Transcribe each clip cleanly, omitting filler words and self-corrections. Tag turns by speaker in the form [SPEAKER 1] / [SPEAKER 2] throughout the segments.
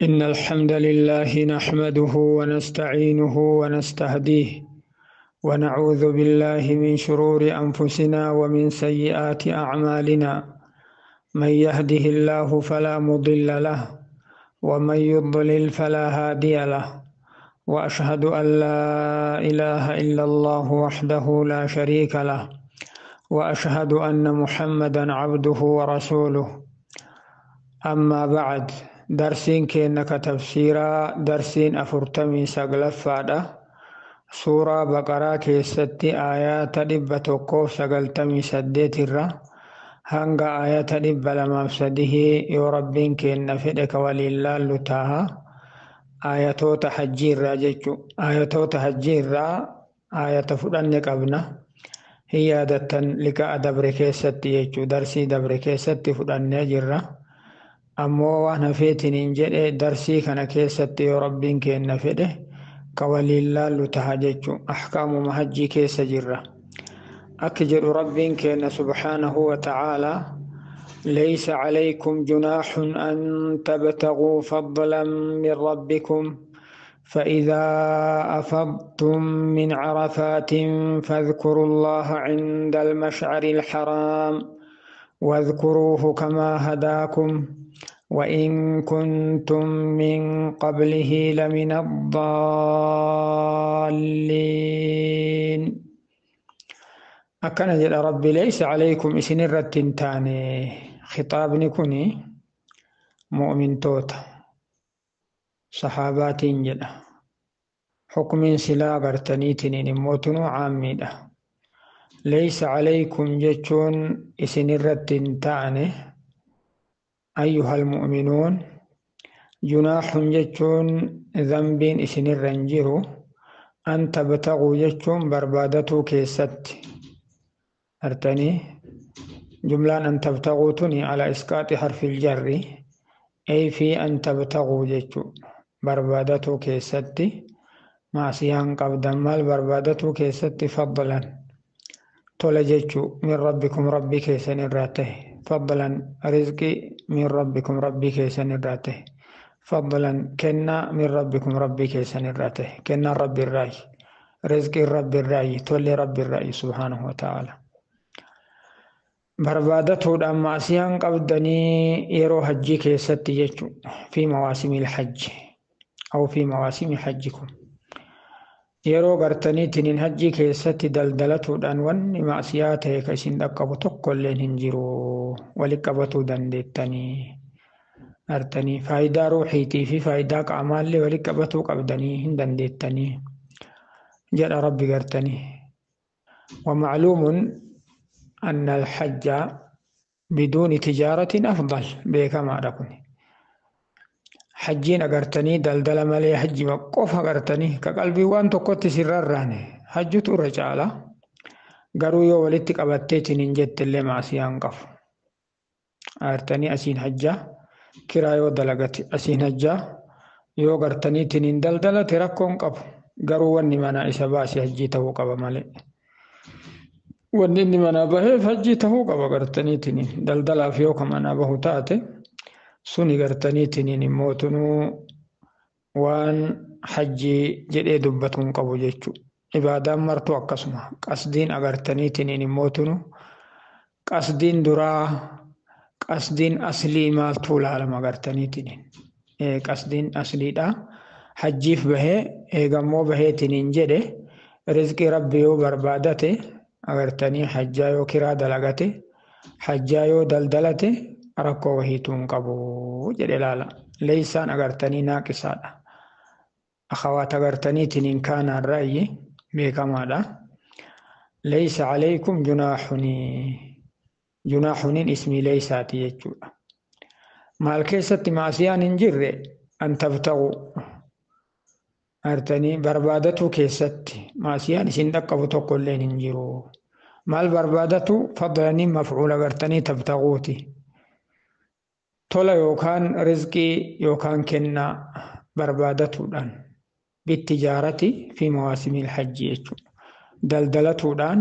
[SPEAKER 1] إن الحمد لله نحمده ونستعينه ونستهديه ونعوذ بالله من شرور أنفسنا ومن سيئات أعمالنا، من يهده الله فلا مضل له ومن يضلل فلا هادي له، وأشهد أن لا إله إلا الله وحده لا شريك له، وأشهد أن محمدا عبده ورسوله. أما بعد، درسين كأنك تفسيرا درسين أفرتمي سقلفادا سورة بقرة كيستي آيات 198 الرّ hanga ayata 203 yoo Rabbiin kenna fedhe ka waliin laallu taha. Ayatoota hajjii irraa jechu, ayatoota hajjii irraa ayata fudhanne qabna. Hin yaadattan, liqa'a dabre keessatti jechu, darsii dabre keessatti fudhannee jirra. Ammoo waan hafeetiniin jedhe darsii kana keessatti yoo Rabbiin kenna fedhe ka waliin laallu taha jechu. Ahkaamuma hajjii keessa jirra. Akka jedhu Rabbiin keenya subhaanahu wa ta'aalaa: ليس عليكم جناح أن تبتغوا فضلا من ربكم، فإذا أفضتم من عرفات فاذكروا الله عند المشعر الحرام واذكروه كما هداكم وإن كنتم من قبله لمن الضالين. Akkana jedha Rabbi: ليس عليكم, isin irratti hin taane. Khitaabni kuni mu'mintoota sahaabaatiin jedha. Hukmiin silaa gartaniitiniin immoo tunuu caammiidha. ليس عليكم jechuun isin irratti hin taane, أيها المؤمنون. جناح jechuun dhanbiin isin irra hin jiru. أن تبتغوا jechuun barbaadatuu keessatti artanii. Jumlaan أن تبتغوا tuni على إسقاط حرف الجر، أي في أن تبتغوا jechuu, barbaadatuu keessatti maasiyaan qabdan. Maal barbaadatuu keessatti? فضلا, tola jechuu, من ربكم, rabbii keessan irraa tahe. فضلا, rizqii, من ربكم, rabbii keessan irraa tahe. فضلا, kennaa, من ربكم, rabbii keessan irraa tahe. Kennaan rabbi irraayi, rizqiin rabbi irraayi, tolli rabbi irraayi سبحانه وتعالى. Barbaadatuudhaan maasiyaan qabdanii yeroo hajjii keessatti jechu, في مواسم الحج أو في مواسم حجكم. Yeroo gartaniitiniin hajjii keessatti daldalatuudhaan wanni maasiyaa ta'e ka isin dhaqqabu tokko illeen hin jiru. Wali qabatuu dandeettanii artanii, faayidaa ruuxiitii fi faayidaa qaamaallee wali qabatuu qabdanii hin dandeettanii jedha Rabbi gartanii. ومعلوم أن الحج بدون تجارة أفضل. Beekamaadha kun. Hajjiin agartanii daldala malee, hajji qofa agartanii ka qalbii waan tokkotti sirrarraane hajjutu irra caala. Garuu yoo walitti qabatteetiin hin jettellee maasiyaan qabu. Agartanii asiin hajjaa kiraa yoo dalagate, asiin hajjaa yoo gartaniitiin hin daldalate, rakkoon qabu. Garuu wanni manaa isa baase hajjii ta'uu qaba malee. Wanni inni manaa baheef hajjii ta'uu qaba gartaniitiin. Daldalaaf yoo ka manaa bahu taate, suni gartaniitiin immoo tunuu waan hajjii jedhee dubbatu hin qabu jechuudha. Ibaadaan martuu akkasuma qasdiin agartaniitiin immoo tunu qasdiin duraa, qasdiin aslii maaltu ilaalama gartaniitiin. Qasdiin asliidha. Hajjiif bahee eegammoo baheetiin jedhe, rizqii rabbi yoo barbaadate agartanii, hajjaa yoo kiraa dalagate, hajjaa yoo daldalate, rakkoo wahiituu hin qabu jedhe laala. Leeysaan agartanii naaqisaadha. Akhawaat agartaniitiin kaanaan ra'yi beekamaadha. ليس عليكم جناح, جناح niin ismii leeysaati jechuudha. Maal keessatti maasiyaan hin jirre? أن تبتغوا artanii, barbaadatuu keessatti maasiyaan isin dhaqqabu tokko illeen hin jiru. Maal barbaadatu? فضلا niin mafcuula gartanii تبتغوا ti. Tola yookaan rizqii yookaan kennaa barbaadatuudhaan, بالتجارة في مواسم الحج jechuudha. Daldalatuudhaan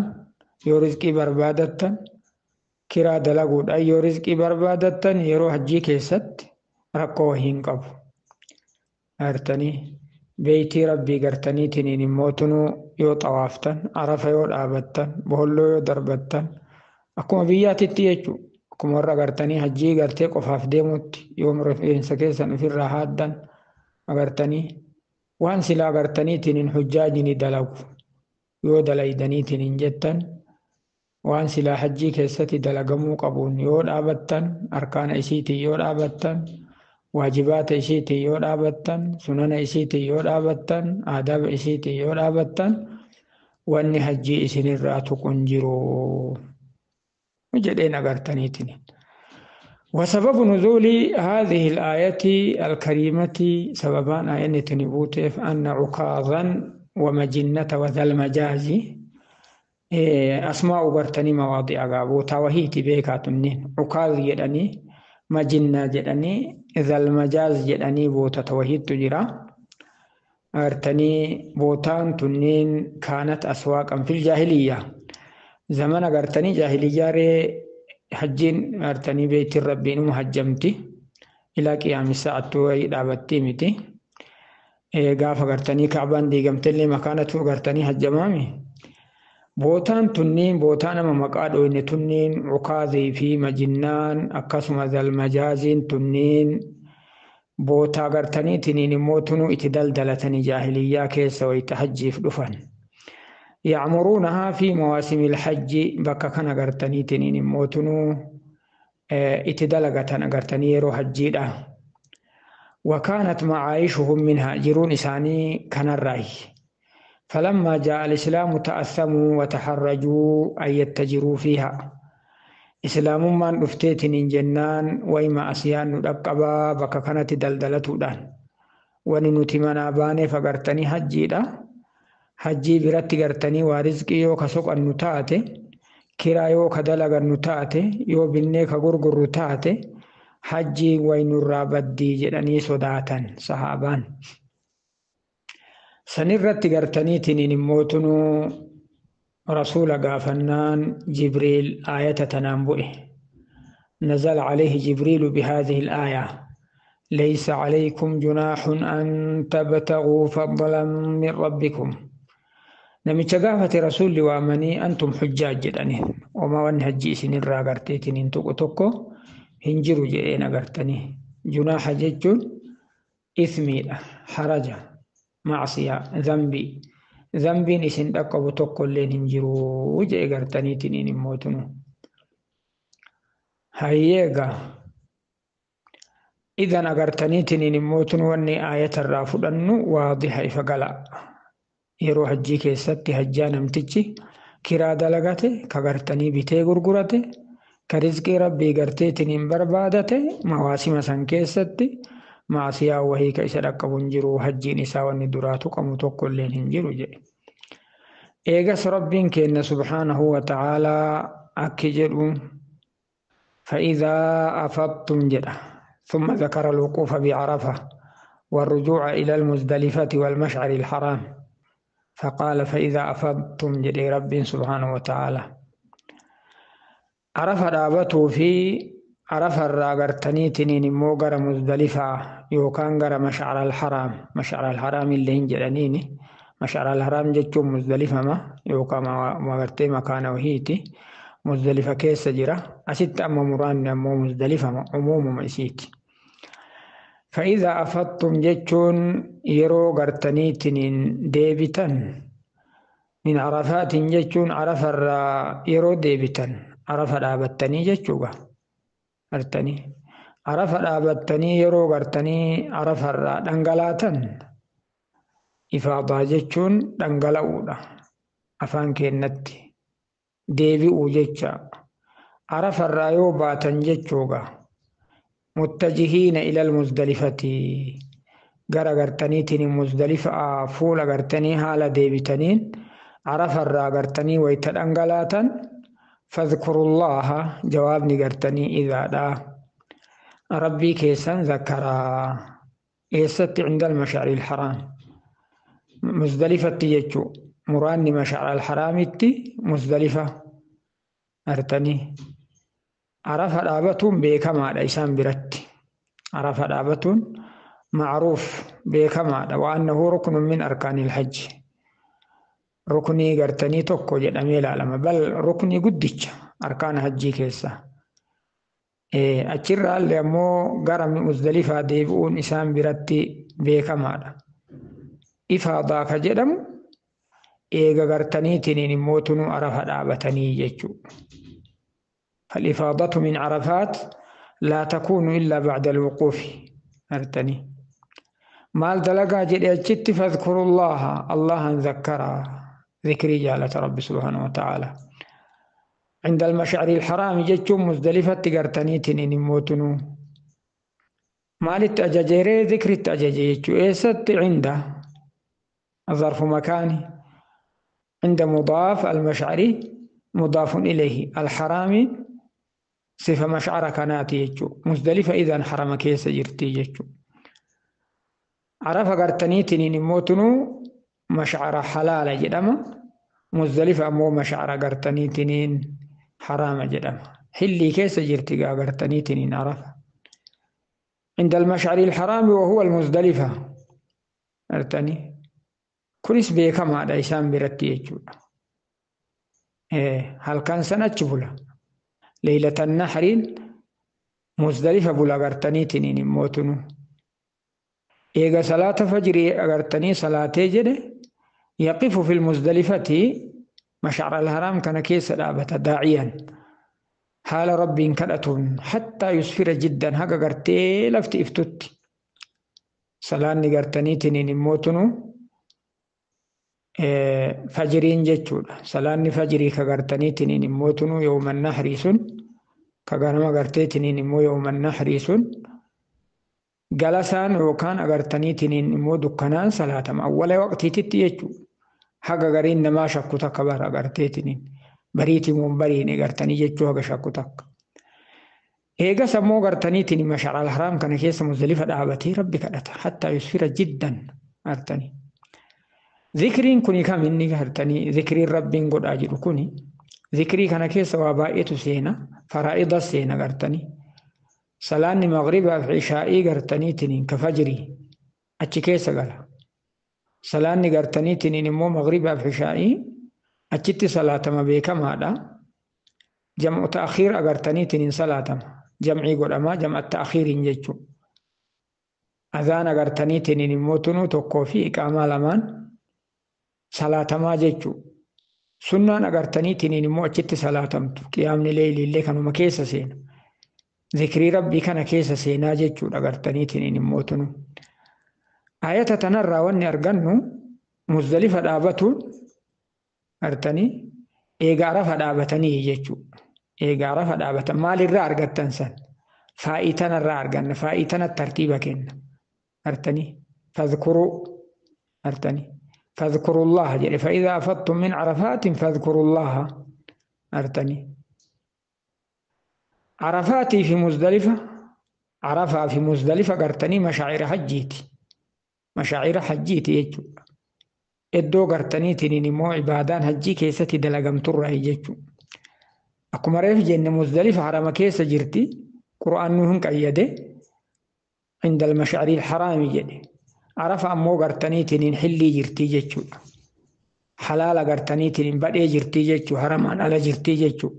[SPEAKER 1] yoo rizqii barbaadattan, kiraa dalaguudhaan yoo rizqii barbaadattan, yeroo hajjii keessatti rakkoo wahii hin qabu. Gartanii beeytii rabbii gartaniitiniin immoo tunuu yoo xawaaftan, arafa yoo dhaabattan, boolloo yoo darbattan, akkuma biyyaatitti jechuudha. Akkuma warra gartanii hajjii gartee qofaaf deemutti yoo rifeensa keessan ofirraa haaddan agartanii waan silaa agartaniitiin hujjaajini dalagu yoo dalaydaniitiin jettan, waan silaa hajjii keessatti dalagamuu qabuun yoo dhaabattan, arkaana isiitiin yoo dhaabattan, waajibaata isiitiin yoo dhaabattan, sunana isiitiin yoo dhaabattan, aadaaba isiitiin yoo dhaabattan, wanni hajjii isinirraa tuqu hin jiru jedheen agartaniitiin. وسبب نزول هذه الآية الكريمة سببان آية نبوتف أن عكاظا ومجنة وذا المجاز أسماء برتني مواضع غابو توهيتي بيكاتنين عكاظ جدني، مجنة جدني، ذا المجاز جدني، بوتا توهيت تجرا أرتني بوتان تنين كانت أسواقا في الجاهلية زمن أرتني جاهلية ري حجين أرتني بيت الربين مهجمتي إلى قيام الساعة توي دابتي متي غاف أرتني كعبان دي قمت لي مكانته أرتني هجمامي بوتان تنين بوتان ما مقادو إن تنين عكاظي في مجنان أكسم ذا المجازين تنين بوتا غرتني تنين موتنو اتدلدلتني جاهلية كيس ويتحجي فدفن يعمرونها في مواسم الحج بكا كان غرتني تنين موتنو اتدلغتن غرتني يرو حجيدا وكانت معايشهم منها جرون إساني كان الرأي. فلما جاء الإسلام تأثموا وتحرجوا أن يتجروا فيها. إسلام من رفتيتن جنان وإما أسيان ندقبا بكا كانت دلدلة دان وننتمنا باني فقرتني حجي دا حجي برت قرتني ورزقي يو كسوق النتاتي كرا يو كدلق النتاتي يو بني كغرغر تاتي حجي وين الرابدي جدني صداتا صحابان سنرت قرتني تنين موتنو رسول قافنان جبريل آية تنامبئه نزل عليه جبريل بهذه الآية ليس عليكم جناح أن تبتغوا فضلا من ربكم. نمت قافة رسول وامني أنتم حجاج جدني وما ونهجي سنين راقرتي تقو هنجروا جئين قرتني جناح جج إثمي حرجة معصية ذنبي ذنبي نسين دقبو تقول لين هنجروا جئ قرتني تنين موتنو هايجا إذا أقرتني تنين موتنو واني آية الرافض واضحة فقلا يروح هجي كيستي هجانا متجي كرا دلغته كغرتني بيتي غرغرته كرزق ربي غرتي تنين بربادته مواسم سن كيستي معصية وهي كيس ركبون جرو هجي نساء والندرات قم تقول لين هنجرو جي إيجاس ربين كإن سبحانه وتعالى أكجرو فإذا أفضتم جدا ثم ذكر الوقوف بعرفة والرجوع إلى المزدلفة والمشعر الحرام فقال فإذا أفضتم جدي رب سبحانه وتعالى عرف رابطه في عرف الراغرتني تنين موغر مزدلفة يوكان غر مشعر الحرام مشعر الحرام اللي هنجرانيني مشعر الحرام جتشو مزدلفة ما يوكا مغرتي مكان وهيتي مزدلفة كيس جرا أست أما مران أمو مزدلفة ما عموم ما فإذا أفضتم جتشون يرو غرتني تنين ديبتن من عرفات جتشون عرف يرو ديبتن عرف رابطني جتشوغا غرتني عرف رابطني يرو غرتني عرف دنگلاتن إفاضة جتشون دنگلودا أفان كنتي ديبي وجتشا عرف الرايو باتن جتشوغا متجهين إلى المزدلفة غرغرتني تني مزدلفة فول غرتني حال ديبتنين عرف الراغرتني ويتدنغلاتن فاذكروا الله جوابني غرتني إذا دا ربي كيسان ذكرا إيست عند المشعر الحرام مزدلفة يجو مراني مشعر الحرام تي مزدلفة أرتني عرف رابطون بكما ليسان برت عرف رابطون Macruuf beekamaadha. Wa annahu ruknun min arkaanil hajji. Ruknii gartanii tokko jedhamee ilaalama. Bal ruknii guddicha arkaana hajjii keessaa. Achirraa illee ammoo gara Muzdalifaa deebi'uun isaan biratti beekamaadha. Ifaadaa ka jedhamu eega gartaniitiin immoo tunuu Arafa dhaabatanii jechuudha. فالإفاضة من عرفات لا تكون إلا بعد الوقوف أرتني مال دلقا جدي أجت فاذكروا الله الله ذكر ذكري جالة رب سبحانه وتعالى عند المشعر الحرام جتشو مزدلفة تقرتني تنين موتنو مال التأججيري ذكر التأججي إيست عنده ظرف مكاني عند مضاف المشعري مضاف إليه الحرام صفة مشعر كانت يجو مزدلفة إذا حرم كيس جرتي يجو عرف قرتني تنين موتنو مشعر حلال جدما مزدلفة مو مشعر قرتني تنين حرام جدما حلي كيس جرتي قرتني تنين عرفة عند المشعر الحرام وهو المزدلفة قرتني كلس بيكم هذا إسام برتي يجو هل كان سنة بولا ليلة النحر مزدلفة بولا قرتني تنين موتنو إيغا صلاة فجر أغرتني صلاة جده يقف في المزدلفة مشعر الحرام كان كيس دابة داعيا حال رب كدتون حتى يسفر جدا هكا غرتي لفت افتت صلاة نغرتني تنين موتنو فجرين جتشودا صلاة فجري كغرتني تنين موتنو يوم النحر سن كغرما غرتي تنين مو يوم النحر سن galasaan yookaan agartaniitiin immoo dukkanaan salaatama. Awwala waqtiititti jechuudha. Haga gariin namaa shakku takka bara agarteetiniin. Bariitii moo bariin gartanii jechuu haga shakku takka. Eegas ammoo gartaniitiin mash'aral haraam kana keessa Muzdalifa dhaabatee rabbi kadhata. Hattaa yusfira jiddan gartanii. Zikriin kuni kam inni gartanii zikriin rabbiin godhaa jiru kuni zikrii kana keessa waa baay'eetu seena. Faraa'ida seena gartanii. Salaanni magribaaf ishaa'ii gartaniitiin ka fajrii achi keessa gala. Salaanni gartaniitiin immoo magribaaf ishaa'ii achitti salaatama beekamaadha. Jam'u ta'akhiir agartaniitiin salaatama. Jam'ii godhama jam'a ta'akhiiriin jechuudha. Azaan agartaniitiin immoo tunuu tokkoo fi iqaamaa lamaan salaatamaa jechuudha. Sunnaan agartaniitiin immoo achitti salaatamtu. Qiyaamni leeyliillee kanuma keessa seena. Zikrii rabbii kana keessa seenaa jechuudha agartaniitiin immoo tunu. Ayata tanarraa wanni argannu Muzdalifa dhaabatuun arganii eega Arafa dhaabatanii jechuudha. Eega Arafa dhaabatan maalirraa argattan san? Faa'ii tanarraa arganna. Faa'ii tanatti tartiiba kenna. Arganii fadhkuruu arganii fadhkurullaha jedhe fa'idaa afattum min arafaatin fadhkurullaha arganii. عرفاتي في مزدلفة عرفة في مزدلفة قرتني مشاعر حجيتي مشاعر حجيتي يجو إدو قرتني تنيني مو عبادان حجي كيستي دلقم ترى يجو أكما ريف جن مزدلفة حرم كيسة جرتي قرآن نهن قيده عند المشعر الحرام جدي عرفة أمو قرتني تنين حلي جرتي جتشو حلال قرتني تنين بدي جرتي جتشو حرمان على جرتي جتشو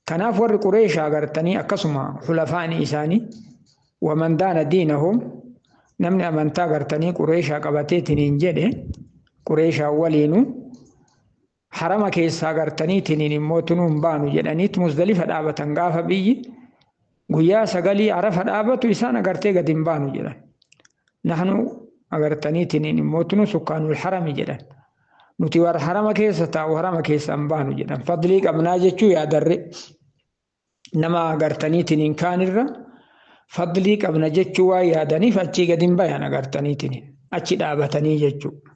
[SPEAKER 1] Kanaaf warri Qureeshaa agartanii akkasuma xulafaani isaanii waman daana diinahum namni amantaa agartanii Qureeshaa qabateetiniin jedhe Qureeshaa waliinuu harama keessaa agartaniitiniin immoo tunuu hin baanu jedhaniit Muzdalifa dhaabatan gaafa biyyi guyyaa 9 Arafa dhaabatu isaan agartee gadi hin baanu jedhan. Nahnu agartaniitiniin immoo tunuu sukkaanul harami jedhan. Nuti warra harama keessa taa'u harama keessa hin baanu jedhan. Fadlii qabnaa jechuu yaadarre. Nama agartaniitiin kaanirra fadlii qabna jechuu waan yaadaniif achii gadi hin bayan agartaniitiin achi dhaabatanii jechuudha.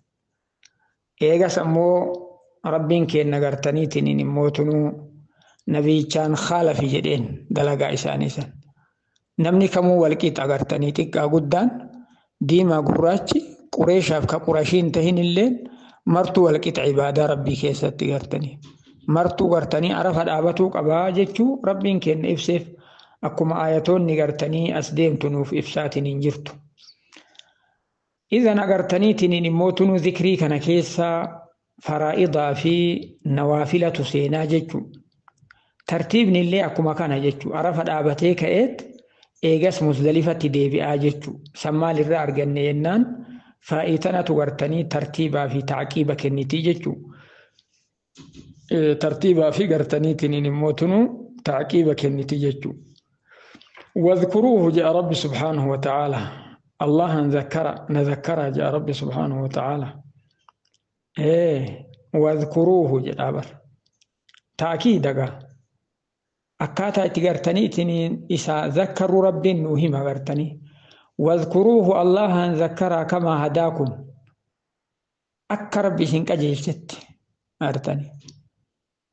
[SPEAKER 1] Eegas ammoo rabbiin keenya agartaniitiin immoo tunuu nabiyichaan haalafi jedheen dalagaa isaanii san. Namni kamuu walqixa agartanii xiqqaa guddaan diimaa gurraachi Qureeshaaf ka Qurashiin tahin illee martuu walqixa ibaadaa rabbii keessatti gartanii. Martuu gartanii Arafa dhaabatuu qabaa jechuu rabbiin keenya ibseef akkuma ayatoonni gartanii as deemtu nuuf ibsaatiin hin jirtu. Idan agartaniitiin immoo tunuu zikrii kana keessa faraa'idaa fi nawaafilatu seenaa jechuudha. Tartiibni illee akkuma kana jechuudha. Arafa dhaabatee ka'eet eegas Musdalifatti deebi'aa jechuudha. San maalirraa arganne jennaan faa'itanatu gartanii tartiibaa fi taaqiiba kennitii jechuudha. Tartiibaa fi gartaniitiin immoo tunuu taaqiiba kennitii jechuudha. واذكروه جاء ربي سبحانه وتعالى الله ذكر نذكر جاء ربي سبحانه وتعالى إيه واذكروه جاء بر تأكيد أكاتا تقرتني تنين إسا ذكروا ربي نوهم قرتني واذكروه الله ذكر كما هداكم أكرب بهن قجيلت قرتني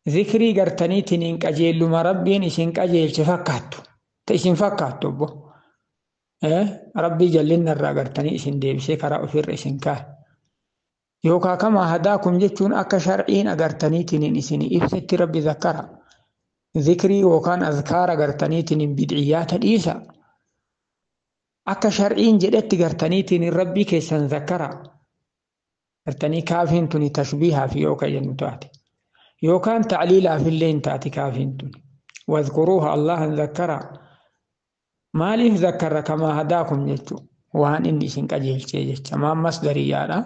[SPEAKER 1] ذكري قرتني تنين قجيل ما ربي إسن قجيلت فكاتو isin fakkaattu obbo. Rabbii jallinna irraa gartanii isin deebisee karaa ofirra isin kaa'e. Yookaan kama hadaakum jechuun akka shar'iin agartaniitiin isin ibsetti rabbi zakkara. Zikrii yookaan azkaara gartaniitiin bid'iyyaata dhiisa. Akka shar'iin jedhetti gartaniitiin rabbii keessan zakkara. Gartanii kaafiin tuni tashbiihaaf yookaan jennu taate. Yookaan ta'liilaaf illee hin taate kaafiin tuni. واذكروها الله ذكرا maaliif zakkarra kamaa hadaakum jechuun waan inni isin qajeelchee jecha maan masdariyyaadha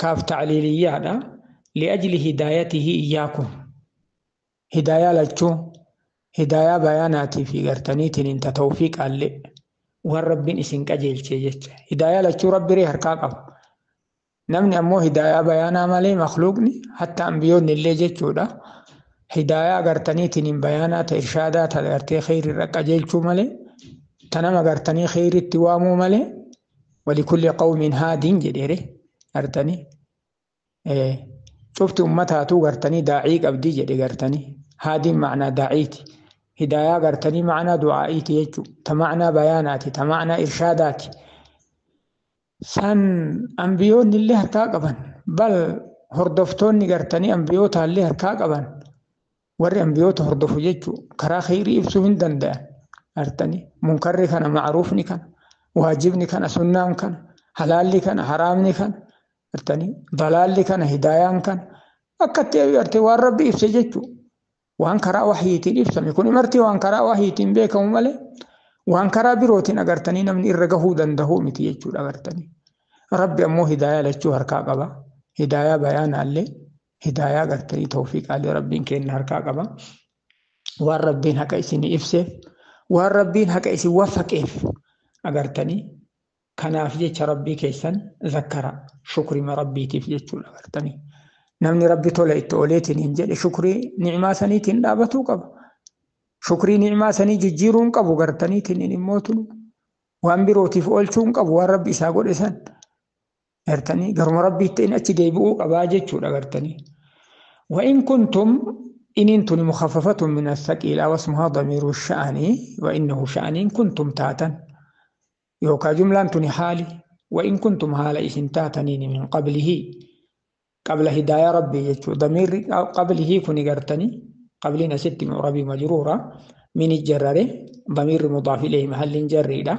[SPEAKER 1] kaaf ta'liiliyyaadha li'ajli hidaayatihi iyyaakum hidaayaa lachuu hidaayaa bayaanaatii fi gartaniitiin inta tawfiiqaallee waan rabbiin isin qajeelchee jecha hidaayaa lachuu rabbiree harkaa qaba namni ammoo hidaayaa bayaanaa malee makluuqni hatta ambiyoonni illee jechuudha hidaayaa gartaniitiin bayaanaa ta irshaadaa ta gartee kheyrirra qajeelchuu malee tanama gartanii kheyritti waamuu malee walikulli qawmin haadiin jedheere gartanii cufti ummataatuu gartanii daacii qabdii jedhe gartanii haadiin macnaa daaciiti hidaayaa gartanii macnaa du'aa'iiti jechuu ta macnaa bayaanaati ta macnaa irshaadaati san ambiyoonni illee harkaa qaban bal hordoftoonni gartanii ambiyoota illee harkaa qaban warri ambiyoota hordofu jechuu karaa kheyrii ibsuu hin danda'an artanii munkarri kana macruufni kana waajibni kana sunnaan kana halaalli kana haraamni kana artanii dalaalli kana hidaayaan kana akkatti artee waan rabbi ibse jechuu waan karaa wahyiitiin ibsame kun marti waan karaa wahyiitiin beekamu malee waan karaa birootiin agartanii namni irra gahuu danda'u miti jechuudha agartanii rabbi ammoo hidaayaa lachuu harkaa qaba hidaayaa bayaanaallee hidaayaa agartanii tawfiiqaallee rabbiin kenna harkaa qaba waan rabbiin haqa isinii ibseef waan rabbiin haqa isin waffaqeef agartanii kanaaf jecha rabbii keessan zakkara shukrima rabbiitiif jechuudha agartanii namni rabbi tola itti ooleetiin hin jedhe shukrii ni'imaa saniitiin dhaabatuu qaba shukrii ni'imaa sanii jijjiiruu hin qabu gartaniitiin hin immootunu waan birootiif oolchuu hin qabu waan rabbi isaa godhe san gartanii garuma rabbiitti inni achi deebi'uu qabaa jechuudha gartanii. وإن كنتم إن أنتم مخففة من الثقيلة واسمها ضمير الشأن وإنه شأن كنتم تاتا يوكا جملة أنتم حالي وإن كنتم حال إسن تاتنين من قبله قبل هداية ربي يجو ضمير قبله كوني قرتني قبلنا ست ربي مجرورة من الجرر ضمير مضاف إليه محل جريدة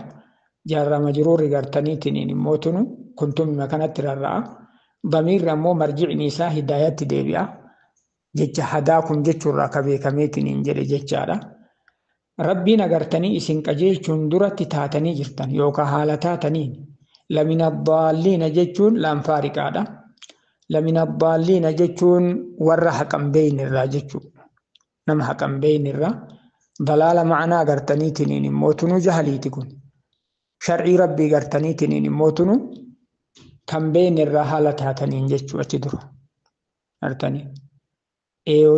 [SPEAKER 1] جر مجرور قرتني تنين موتن كنتم مكانت الرأى ضمير مو مرجع نساء هداية ديبئة jecha hadaakum jechuurraa ka beekameetiin hin jedhe jechaadha. Rabbiin agartanii isin qajeelchuun duratti taatanii jirtan yookaan haala taataniin lamina daalliina jechuun laanfaariqaadha. Lamina daalliina jechuun warra haqan beeynirraa jechuudha. Nama haqan beeynirraa dalaala ma'anaa agartaniitiin immoo tunuu jahaliiti kun. Shar'ii rabbii gartaniitiin immoo tunuu kan beeynirraa haala taataniin jechuu achi dura. Agartanii.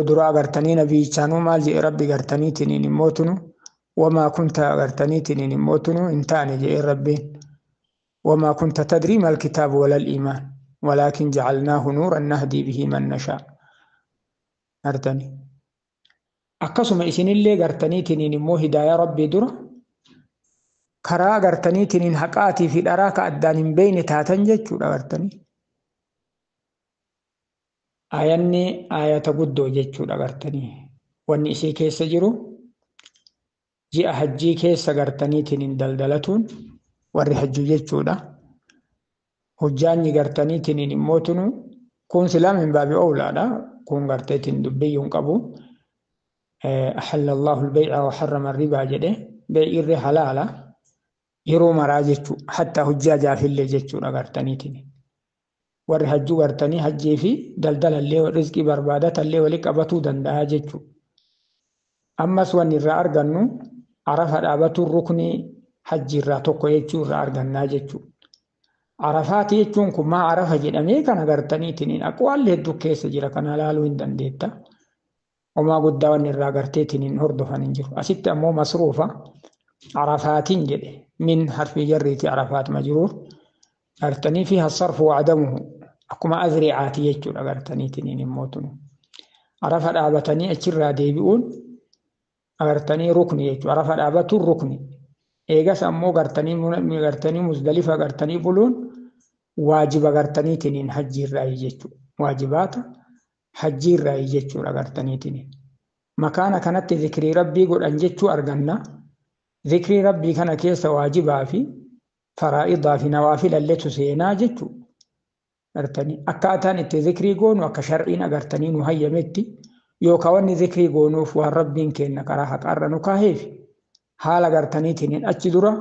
[SPEAKER 1] Dura agartanii nabiyyichaanuu maal jedhe rabbi gartaniitiin immoo tunu wamaa kunta agartaniitiin immoo tunu hin taane jedhe rabbiin wamaa kunta tadrii mal kitaabu walal iimaan walaakin jacalnaahu nuuran nahdii bihi man nashaa agartanii akkasuma isinillee gartaniitiin immoo hidaayaa rabbii dura karaa gartaniitiin haqaatii fi dharaa ka addaan hin beeyne taatan jechuudha agartanii. Ayanni ayata guddoo jechuudha gartanii wanni isii keessa jiru ji'a hajjii keessa gartaniitiin hin daldalatuun warri hajjuu jechuudha. Hujjaanyi gartaniitiin immoo tunu kun silaa min baabi oolaadha. Kun garteetiin dubbiyyuu hin qabu. Ahalla Allahu al-bay'a wa harrama ar-ribaa jedhe beey'irri halaala yeroo maraa jechuu hatta hujjaajaafillee jechuudha gartaniitiin. Warri hajjuu gartanii hajjii fi daldalallee rizqii barbaadatallee walii qabatuu danda'a jechuudha. Ammas wanni irraa argannu Arafa dhaabatuun ruknii hajji irraa tokko jechuu irraa argannaa jechuudha. Arafaati jechuun kun maa Arafa jedhamee kana gartaniitiin aqwaalli hedduu keessa jira kana ilaaluu hin dandeetta. Homaa guddaa wanni irraa garteetiin hordofan hin jiru. Asitti ammoo masruufa Arafaatiin jedhe min harfi jarriiti Arafaat majruur gartanii fi hasarfu wa'adamuhu akkuma azriicaati jechuudha gartaniitiin immoo tunu. Arafa dhaabatanii achirraa deebi'uun agartanii rukni jechuudha. Arafa dhaabatuun rukni. Eegas ammoo gartanii Muzdalifa gartanii buluun waajiba gartaniitiin hajjiirraa jechuudha. Waajibaata hajjiirraa jechuudha gartaniitiin. Makaana kanatti zikrii rabbii godhan jechuu arganna. Zikrii rabbii kana keessa waajibaa fi faraa'idaa fi nawaafilalleetu seenaa jechuudha. Gartanii akkaataan itti zikrii goonu akka shar'iin agartanii nu hayyametti yookaan wanni zikrii goonuuf waan rabbiin kenna karaa haqaarra nu kaaheef haala gartaniitiin achi dura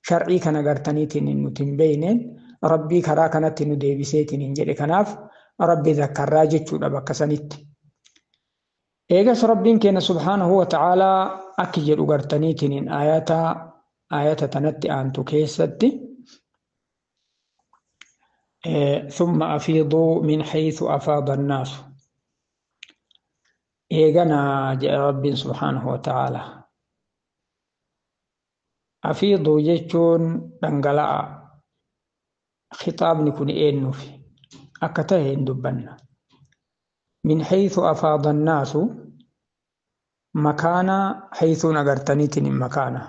[SPEAKER 1] shar'ii kana gartaniitiin nuti hin beeyneen rabbii karaa kanatti nu deebiseetiin hin jedhe kanaaf rabbi zakkarraa jechuudha bakka sanitti. Eegas rabbiin kenna subhaanahu wa ta'aalaa akki jedhu gartaniitiin ayata tanatti aantu keessatti ثم أفيضوا من حيث أفاض الناس eeganaa jedha rabbiin subhaanahu wa ta'aalaa. Afiiduu jechuun dhangala'a. Khitaabni kun eenyuufi akka ta'e hin dubbanna. Min haythu afaada annaasu makaana haythuun agartaniitiin hin makaana.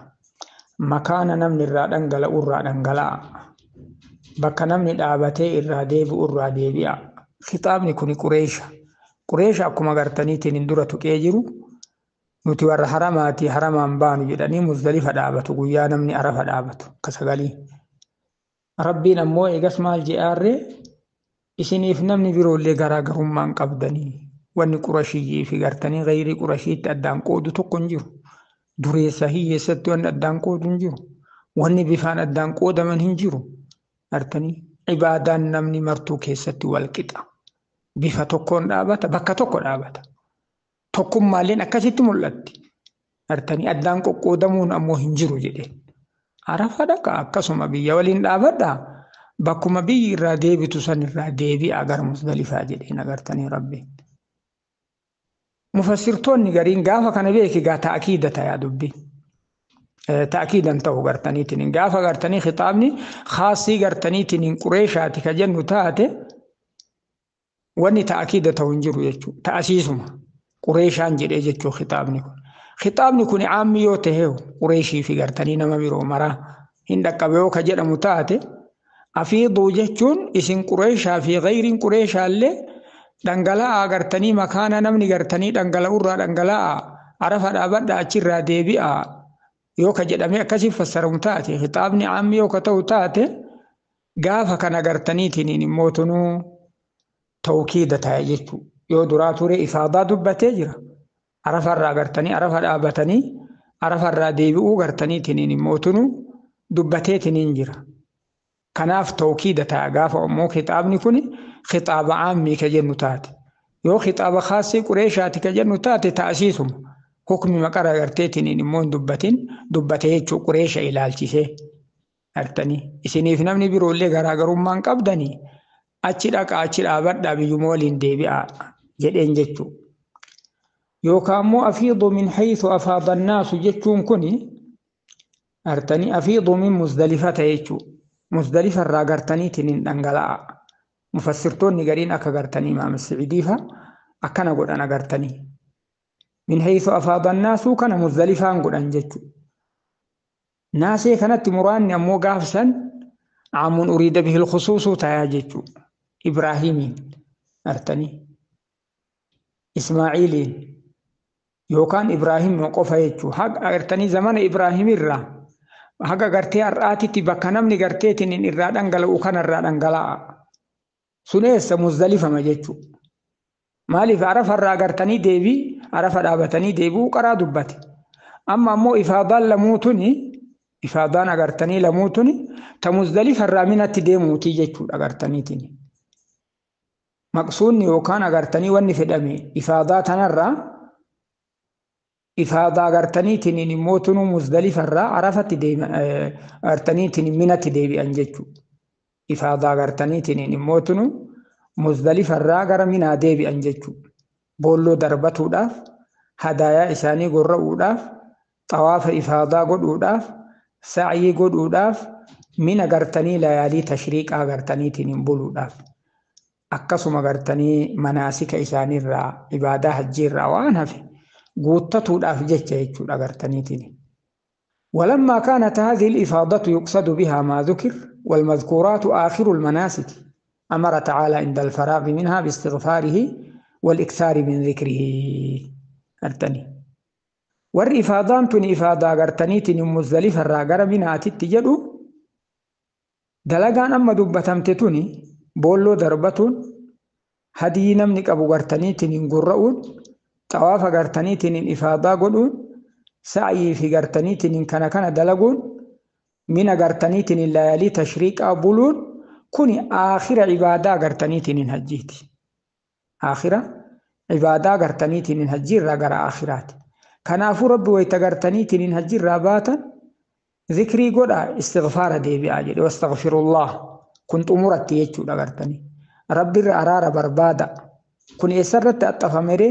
[SPEAKER 1] Makaana namni irraa dhangala'u irraa dhangala'a. Bakka namni dhaabatee irraa deebi'u irraa deebi'a. Khitaabni kun Qureesha. Qureesha akkuma gartaniitiin hin dura tuqee jiru nuti warra haramaati haramaan baanu jedhanii Muzdalifa dhaabatu guyyaa namni Arafa dhaabatu akka sagalii. Rabbiin ammoo eegas maal je'aarree isiniif namni biroollee garaagarummaa hin qabdanii wanni Qurashiyyii fi gartanii gayrii Qurashiitti addaan qoodu tokko hin jiru. Dureessa hiyyeessatti wanni addaan qoodu hin jiru. Wanni bifaan addaan qoodaman hin jiru. Gartanii ibaadaan namni martuu keessatti wal qixa. Bifa tokkoon dhaabata bakka tokko dhaabata. Tokkummaalleen akkasitti mul'atti. Gartanii addaan qoqqoodamuun ammoo hin jiru jedheen. Arafa dhaqa akkasuma biyya waliin dhaabadhaa bakkuma biyyi irraa deebitu san irraa deebi'a gara Musdalifaa jedheen agartanii rabbiin. Mufassirtoonni gariin gaafa kana beeki gaa ta'akiida tayaa dubbiin. Ta'akiidan ta'u gartaniitiin gaafa gartanii khitaabni khaasii gartaniitiin Qureeshaati ka jennu taate wanni ta'akiida ta'u hin jiru jechuudha. Ta'asiisuma Qureeshaan jedhee jechuu khitaabni kun. Khitaabni kun caammi yoo ta'e Qureeshii fi gartanii nama biroo maraa hin dhaqqabe yoo ka jedhamu taate afiiduu jechuun isin Qureeshaa fi gayriin Qureeshaallee dhangala'aa gartanii makaana namni gartanii dhangala'urraa dhangala'aa Arafa dhaabadhaa achirraa deebi'aa yoo ka jedhamee akkasii fassaramu taate khitaabni caammi yoo ka ta'u taate gaafa kana gartaniitiin immoo tunuu tawkiida ta'e jechuudha. Yoo duraa ture ifaadaa dubbatee jira. Arafarraa gartanii Arafa dhaabatanii Arafarraa deebi'uu gartaniitiin immoo tunuu dubbateetiin jira. Kanaaf tawkiida ta'a gaafa ammoo khitaabni kun khitaaba caammii ka jennu taate. Yoo khitaaba khaasii Qureeshaati ka jennu taate ta'asiisuma. Hukmi maqara garteetiin immoo hin dubbatin dubbatee jechuu Qureesha ilaalchisee gartanii. Isiniif namni biroollee garaagarummaa hin qabdanii achi dhaqaa achi dhaabadhaa biyyuma waliin deebi'aa jedheen jechuu. Yookaan immoo afiidu min haythu afaada annaasu jechuun kuni gartanii afiidu min Muzdalifa ta'e jechuu. Muzdalifa irraa gartaniitiin hin dhangala'a. Mufassirtoonni gariin akka gartanii Imaam Siciidiifa akkana godhan agartanii. Min haythu afaada annaasu kana Muzdalifaan godhan jechuu. Naasee kanatti muraanni ammoo gaafsan caamuun uriida bihil khusuusuu tayaa jechuu. Ibraahimiin gartanii Ismaaciiliin yookaan Ibraahim qofa jechuu. Haqa agartanii zamana Ibraahimirraa Haga gartee har'aatitti bakka namni garteetiin irraa dhangala'u kanarraa dhangala'a. Sun eessa Muzdalifama jechuudha. Maaliif Arafarraa gartanii deebii Arafa dhaabatanii deebi'uu qaraa dubbate. Amma ammoo ifaadaan lamuu tuni ifaadaan agartanii lamuu tuni ta Muzdalifarraa Minatti deemuutii jechuudha agartaniitiin. Maqsuunni yookaan agartanii wanni fedhame ifaadaa tanarraa ifaadaa agartaniitiin immoo tunuu Muzdalifarraa Arafatti agartaniitiin Minatti deebi'an jechuudha. Ifaadaa agartaniitiin immoo tunuu Muzdalifarraa gara Minaa deebi'an jechuudha. Boolloo darbatuudhaaf, hadaayaa isaanii gorra'uudhaaf, xawaafa ifaadaa godhuudhaaf, sa'yii godhuudhaaf, Mina gartanii layaalii tashriiqaa agartaniitiin hin buluudhaaf. Akkasuma gartanii manaasika isaaniirraa ibaadaa hajjiirraa waan hafe guuttatuudhaaf jecha jechuudha agartaniitiin. ولما كانت هذه الإفاضة يقصد بها ما ذكر والمذكورات آخر المناسك أمر تعالى عند الفراغ منها باستغفاره والإكثار من ذكره أرتني والإفاضان تن إفاضة أرتني تن مزدلفة الراقر منها تتجدو دلقان أما دبتم تتوني بولو دربتون هدي نمنك أبو قرتني تن قرؤون طواف قرتني تن إفاضة قلون سعي في قرتني تن كان كان دلقون من قرتني تن الليالي تشريك أبولون كوني آخر عبادة قرتنيتين هجيتي آخر عبادة قرتنيتين هجير را آخرات كنافو ربي ويتقرتنيتين هجير راباتا ذكري قد استغفار دي بأجل واستغفر الله كنت أمورتي يجو قرتني ربي الأرار بربادة كن يسرت التفمري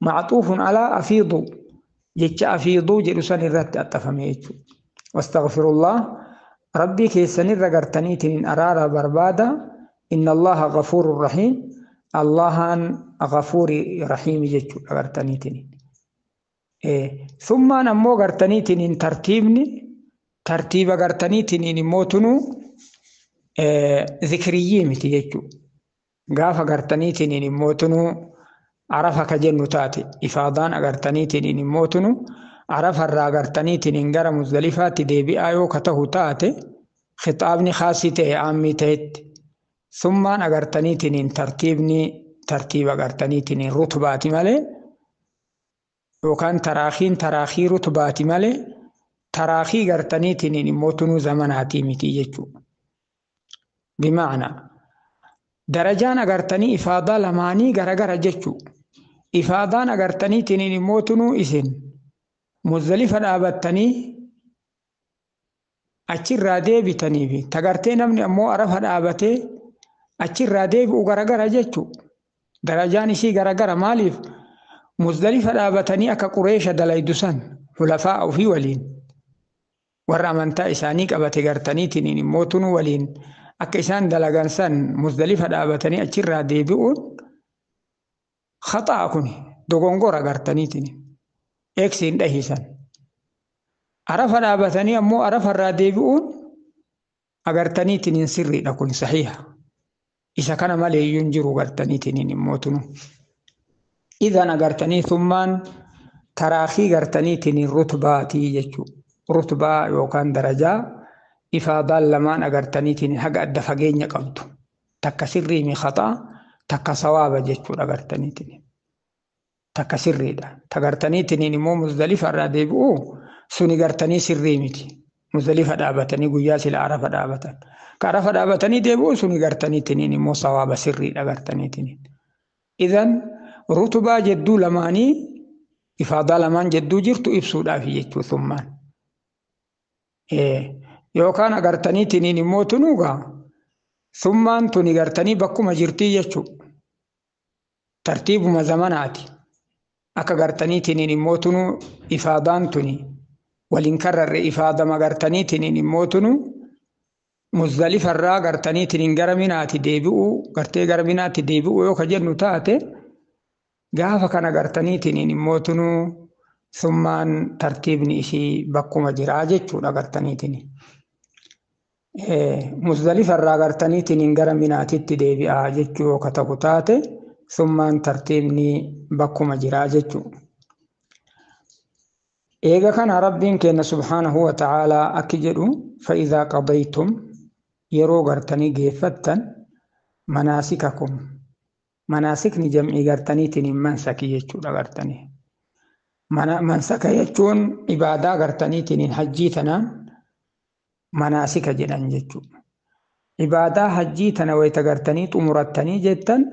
[SPEAKER 1] معطوف على أفيضو جيتش أفيضو جلسان الرت التفمري واستغفر الله ربي كيسن رغرتنيتين أرارا بربادا إن الله غفور رحيم الله غفور رحيم جيتشو رغرتنيتين إيه. ثم نمو غرتنيتين ترتيبني ترتيب غرتنيتين موتنو إيه ذكريي متي جيتشو غافا غرتنيتين موتنو عرفا كجنو تاتي إفادان غرتنيتين موتنو عرف الراغرتنيتين غير مزدلفة ديبي آيو كته تاتي خطابني خاصي تي عامي تيت ثم أغرتنيتين ترتيبني ترتيب أغرتنيتين رتباتي مالي وكان تراخين تراخي رتباتي مالي تراخي غرتنيتين موتنو زمناتي متي يجو بمعنى درجان أغرتني إفادة لماني غرغر جيتشو إفادان أغرتنيتين موتنو إسن مزدلفة dhaabattanii achirraa deebitanii fi tagartee namni ammoo Arafa dhaabatee achirraa deebi'u garagara jechuu darajaan isii garagara maaliif Muzdalifa dhaabatanii akka Qureesha dalaydu san hulafaa ofii waliin warra amantaa isaanii qabate gartaniitiin immoo tunuu waliin akka isaan dalagan san Muzdalifa dhaabatanii achirraa deebi'uun khaxaa kun dogongora gartaniitiin eegsiin dhahisan. Arafa dhaabatanii ammoo Arafarraa deebi'uun agartaniitiin sirriidha kun sahiha. Isa kana malee iyyuu hin jiru gartaniitiin immoo tunu. Idan agartanii summaan taraakii gartaniitiin rutbaatii jechuudha. Rutbaa yookaan darajaa ifaadaan lamaan agartaniitiin haga adda fageenya qabdu. Takka sirrii mi khaxaa takka sawaaba jechuudha agartaniitiin. Takka sirriidha. Tagartaniitiin immoo Muzdalifa irraa deebi'u suni gartanii sirrii miti. Muzdalifa dhaabatanii guyyaa sila Arafa dhaabatan. Ka Arafa dhaabatanii deebi'u suni gartaniitiin immoo sawaaba sirriidha gartaniitiin. Idan rutubaa jedduu lamaanii ifaadaa lamaan jedduu jirtu ibsuudhaaf jechuu summaan. Yookaan agartaniitiin immoo tunuugaa summaan tuni gartanii bakkuma jirtii jechuu. Tartiibuma zamanaati. Akka gartaniitiin immoo tunuu ifaadaan tuni waliin kararre ifaadama gartaniitiin immoo tunuu Muzdalifarraa gartaniitiin gara Minaatti deebi'uu gartee gara Minaatti deebi'uu yoo ka jennu taate gaafa kana gartaniitiin immoo tunuu summaan tartiibni ishii bakkuma jiraa jechuudha gartaniitiin. Muzdalifarraa gartaniitiin gara Minaatitti deebi'aa jechuu yoo ka ta'u taate summaan tartiibni bakkuma jiraa jechuudha. Eega kana Rabbiin keenya subhaanahu wa ta'aalaa akki jedhu fa'idhaa qadaytum yeroo gartanii geeffattan manaasikakum. Manaasikni jam'ii gartaniitiin mansaki jechuudha gartanii. Mansaka jechuun ibaadaa gartaniitiin hajjii tanaan manaasika jedhan jechuudha. Ibaadaa hajjii tana wayita gartanii xumurattanii jettan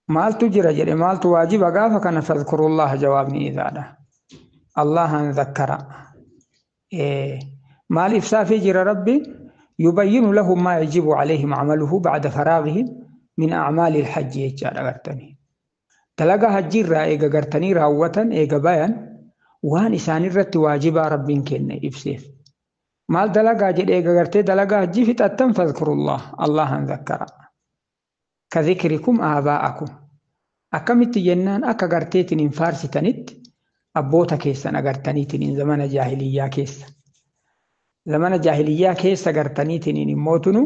[SPEAKER 1] maaltu jira jedhe maaltu waajiba gaafa kana fadhkurullaha jawaabni idaadha. Allahan dhakkara. Maal ibsaafii jira Rabbiin yubayyinu lahum maa yajibu alayhim amaluhu ba'da faraagihim min acmaali ilhajji jechaadha gartanii. Dalagaa hajjiirraa eega gartanii raawwatan eega bayan waan isaanirratti waajibaa Rabbiin kenne ibseef. Maal dalagaa jedhe eega gartee dalagaa hajjii fixattan fadhkurullah Allahan dhakkara. Ka dhikrikum aabaa'akum. Akkamitti jennaan akka garteetiin hin faarsitanitti abboota keessan agartaniitiin zamana jaahiliyyaa keessa. Zamana jaahiliyyaa keessa gartaniitiin immoo tunu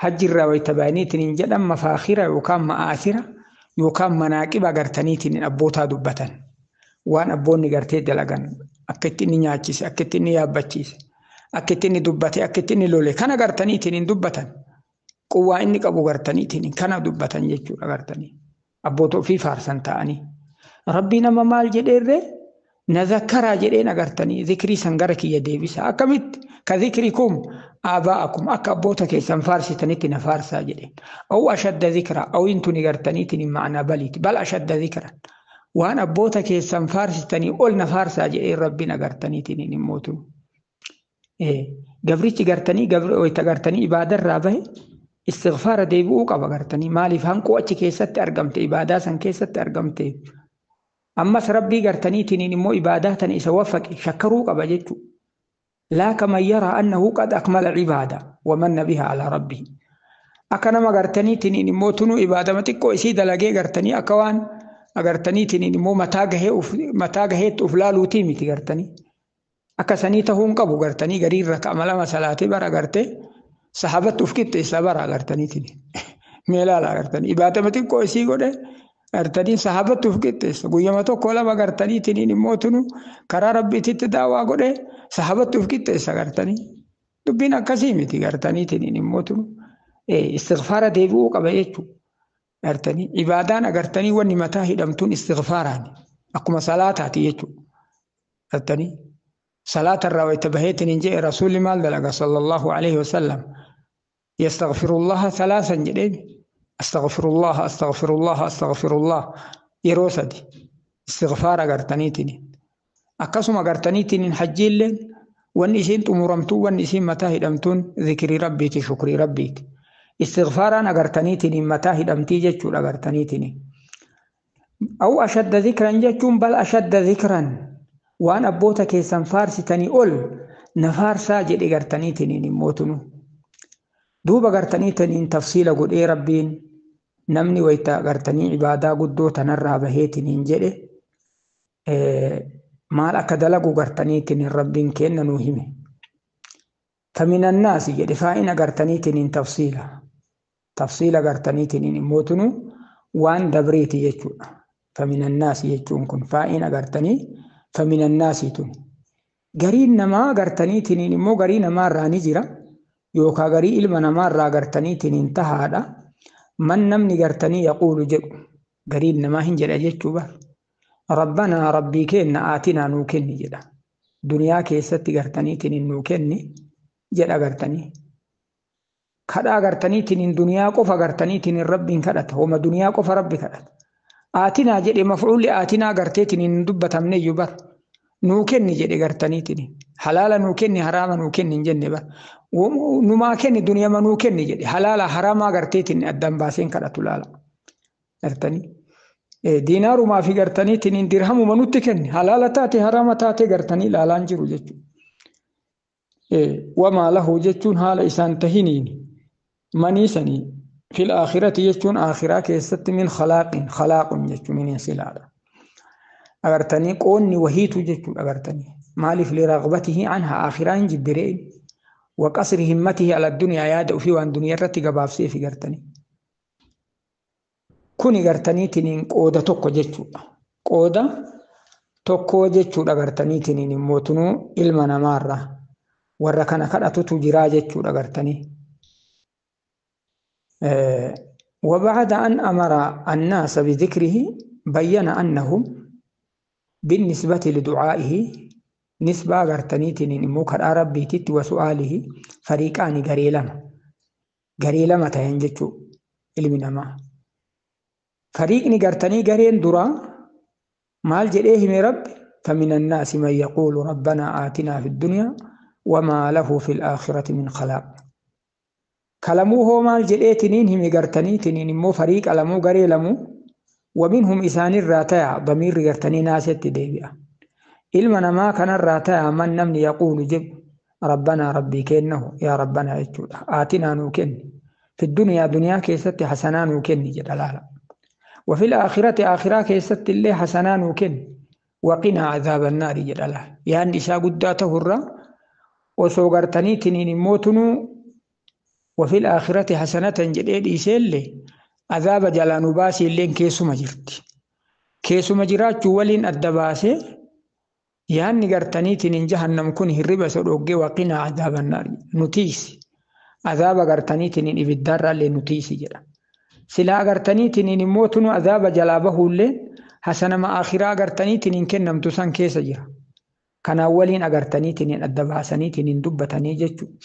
[SPEAKER 1] hajjirraa wayita bayaniitiin jedhan mafaakhira yookaan ma'aasira yookaan manaaqiba gartaniitiin abbootaa dubbatan. Waan abboonni gartee dalagan akka itti inni nyaachise, akka itti inni yaabbachiise, akka itti inni dubbate, akka itti inni lole kana gartaniitiin dubbatan. Quwwaa inni qabu gartaniitiin kana dubbatan jechuudha gartanii. Abboota ofii faarsan ta'anii. Rabbiin amma maal jedheerree na zakkaraa jedheen agartanii zikrii san gara kiyya deebisa. Akkamitti ka zikrikum aabaa'akum akka abboota keessan faarsitanitti na faarsaa jedheen. Aw ashadda zikra aw intuni gartaniitiin ma'anaa baliiti bal ashadda zikran. Waan abboota keessan faarsitanii ol na faarsaa jedheen Rabbiin agartaniitiin immoo tunu. Gabrichi gartanii wayita gartanii ibaadarraa bahe istighfaara deebi'uu qaba gartanii maaliif hanquu achi keessatti argamte ibaadaa san keessatti argamte. Ammas Rabbii gartaniitiin immoo ibaadaa tana isa waffaqe shakkaruu qaba jechuudha. Laa kaman yaraa annahu qad akmala cibaada wamanna biha alaa rabbihi. Akka nama gartaniitiin immoo tunuu ibaadama xiqqoo isii dalagee gartanii akka waan agartaniitiin immoo mataa gaheetti of laaluutii miti gartanii. Akka sanii tahuu hin qabu gartanii gariirra ka'ama lama salaatee bara gartee sahabatti of qixxeessa bara gartaniitiin. Mee laala gartanii ibaadama xiqqoo isii godhe. Gartanii sahabatti of qixxeessa. Guyyama tokko lama gartaniitiin immoo tunu karaa rabbiititti daawaa godhe sahabatti of qixxeessa gartanii. Dubbiin akkasii miti gartaniitiin immoo tunu istighfaara deebi'uu qaba jechuudha. Gartanii ibaadaan agartanii wanni mataa hidhamtuun istighfaaraani. Akkuma salaataati jechuudha. Gartanii salaatarraa wayita baheetiin hin jedhe rasuulli maal dalaga sallallahu alaihi wasallam. Yastaghfirullaha salaasan jedheemi. Astaghfirullah, astaghfirullah, astaghfirullah yeroo sadi istighfaara gartaniitiin. Akkasuma gartaniitiin hajjiilleen wanni isiin xumuramtuu wanni isiin mataa hidhamtuun zikrii rabbiiti shukrii rabbiiti. Istighfaaraan agartaniitiin mataa hidhamtii jechuudha agartaniitiin. Aw ashadda zikran jechuun bal ashadda zikran waan abboota keessan faarsitanii ol na faarsaa jedhe gartaniitiin immoo tunu. Duuba gartaniitiin tafsiila godhee Rabbiin namni wayita gartanii ibaadaa guddoo tanarraa baheetiin jedhe maal akka dalagu gartaniitiin Rabbiin kenna nuu hime. Faminannaasi jedhe faa'ina gartaniitiin tafsiila. Tafsiila gartaniitiin immoo tunu waan dabreeti jechuudha. Faminannaasi jechuun kun faa'ina gartanii faminannaasi tun. Gariin namaa gartaniitiin immoo garii namaarraa ni jira. Yookaan garii ilma namaarraa gartaniitiin tahaadha. Man namni gartanii yaquulu jedhu gariin namaa hin jedha jechuu bar. Rabbanaa rabbii kenna aatinaa nuu kenni jedha. Duniyaa keessatti gartaniitiin nuu kenni jedha gartanii. Kadhaa gartaniitiin duniyaa qofa gartaniitiin rabbiin kadhata. Homa duniyaa qofa rabbi kadhata. Aatinaa jedhe maf'uulli aatinaa garteetiin hin dubbatamne iyyuu bar. Nuu kenni jedhe gartaniitiin. Halaala nuu kenni haraama nuu kenni hin jenne bar. Numaa kenni duniyama nuu kenni jedhe halaala haraamaa garteetiin addaan baaseen kadhatu laala. Gartanii. Diinaarumaa fi gartaniitiin dirhamuma nutti kenni halaala taate haraama taate gartanii ilaalaan jiru jechuudha. Wamaa lahu jechuun haala isaan tahiniin manii sanii fil aakhirati jechuun aakhiraa keessatti min khalaaqin khalaaqun jechuun min silaadha. Agartanii qoonni wahiitu jechuudha agartanii maaliif liraqbatihi anha aakhiraa hin jibbireen waqasri himmatihi ala duniyaa yaada ofii waan duniyaa irratti gabaabsee fi gartanii. Kuni gartaniitiin qooda tokko jechuudha. Qooda Tokko jechuudha gartaniitiin immoo tunuu ilma namaarraa warra kana kadhatutu jiraa jechuudha gartanii. وبعد أن أمر الناس بذكره بين أنهم بالنسبة لدعائه نسبة غرتنيتين إمو كرا ربيتت وسؤاله فريقان غريلما غريلما تهنجتو ilmi namaa. Fariiqni gartanii gareen duraa maal jedhee hime Rabbi? فمن الناس من يقول ربنا آتنا في الدنيا وما له في الآخرة من خلاق. Kalamuu hoo maal jedhee tiniin hime gartanii tiniin immoo fariiqa lamuu garee lamuu ومنهم isaanirraa taya damiirri gartanii naasetti deebi'a. Ilma namaa kanarraa taya man namni yaquulu jedhu ربنا rabbii kennahu yaa ربنا jechuudha. آتنا nuu kenni. في الدنيا دنيا keessatti hasanaa nuu kenni jedha laala. وفي الآخرة آخرة keessatti illee hasanaa nuu kenni. وقنا عذاب النار jedha laala. Yaanni isaa guddaa ta'urra osoo gartanii tiniin immoo tunuu وفي الآخرة حسنة jedhee dhiiseellee azaaba jalaa nu baasii illeen keessuma jirti. Keessuma jiraachuu waliin adda baasee yaanni gartaniitiin jahannam kun hirriba isa dhoggee وقنا عذاب النار nu tiisi. Azaaba gartaniitiin ibiddaarraallee nu tiisi jedha. Silaa gartaniitiin immoo tunu azaaba jalaa bahuullee hasanama akhiraa agartaniitiin kennamtu san keessa jira. Kanaan waliin agartaniitiin adda baasaniitiin dubbatanii jechuudha.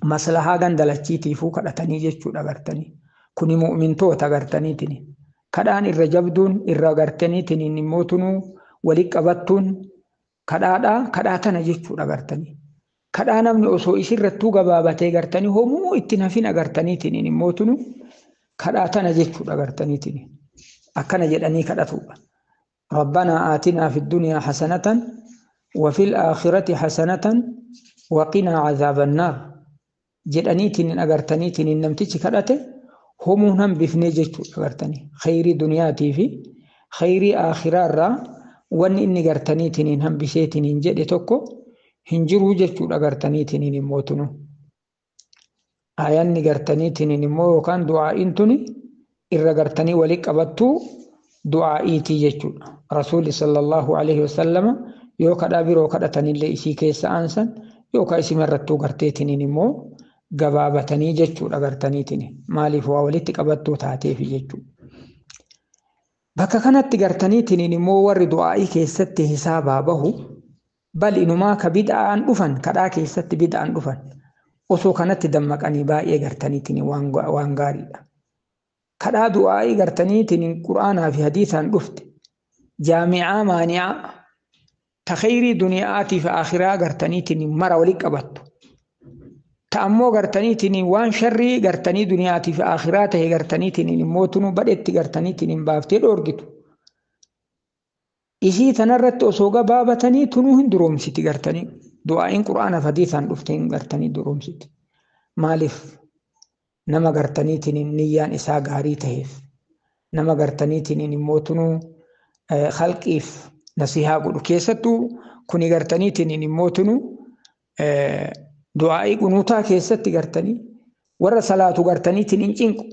[SPEAKER 1] Maslahaa gandalachiitiifuu kadhatanii jechuudha agartanii. Kuni mu'mintoota agartaniitiin. Kadhaan irra jabduun irra agartaniitiin immoo tunuu walitti qabattuun kadhaadhaa kadhaa tana jechuudha agartanii. Kadhaa namni osoo isirrattuu gabaabatee gartanii homuu ittiin hafin agartaniitiin immoo tunu kadhaa tana jechuudha agartaniitiin. Akkana jedhanii kadhatudha. ربنا آتنا في الدنيا حسنة وفي الآخرة حسنة وقنا عذاب النار. Jedhaniitiin agartaniitiin namtichi kadhate homuu hambifnee jechuudha agartanii. Khayrii duniyaatii fi khayrii aakhiraarraa wanni inni gartaniitiin hambiseetiin jedhe tokko hin jiru jechuudha agartaniitiin immoo tunu. Ayanni gartaniitiin immoo yookaan du'aa'iin tuni irra gartanii walitti qabattuu du'aa'iitii jechuudha. Rasuulli صلى الله عليه وسلم yoo kadhaa biroo kadhatanillee isii keessa aansan yookaan isimarrattuu garteetiin immoo gabaabatanii jechuudha gartaniitiin. Maaliif waa walitti qabattuu taateefi jechuudha. Bakka kanatti gartaniitiin immoo warri du'aa'ii keessatti hisaabaa bahu bal inumaa ka bid'aan dhufan kadhaa keessatti bid'aan dhufan osoo kanatti dammaqanii baay'ee gartaniitiin waan gaariidha. Kadhaa du'aa'ii gartaniitiin qura'aanaa fi hadiisaan dhufte jaami'aa maani'aa ta khayrii duniyaatii fi akhiraa gartaniitiin mara walitti qabattu. Ta ammoo gartaniitiin waan sharrii gartanii duniyaatii fi akhiraa ta'e gartaniitiin immoo tunuu badhetti gartaniitiin baaftee dhoorgitu. Isii tanarratti osoo gabaabatanii tunuu hin duroomsiti gartanii. Du'aa'iin qura'aana fi hadiisaan dhufte hin gartanii duroomsiti. Maaliif nama gartaniitiin niyyaan isaa gaarii ta'eef nama gartaniitiin immoo tunuu khalqiif nasihaa godhu keessattuu kuni gartaniitiin immoo tunuu du'aa'ii qunuutaa keessatti gartanii warra salaatu gartaniitiin hin cinqu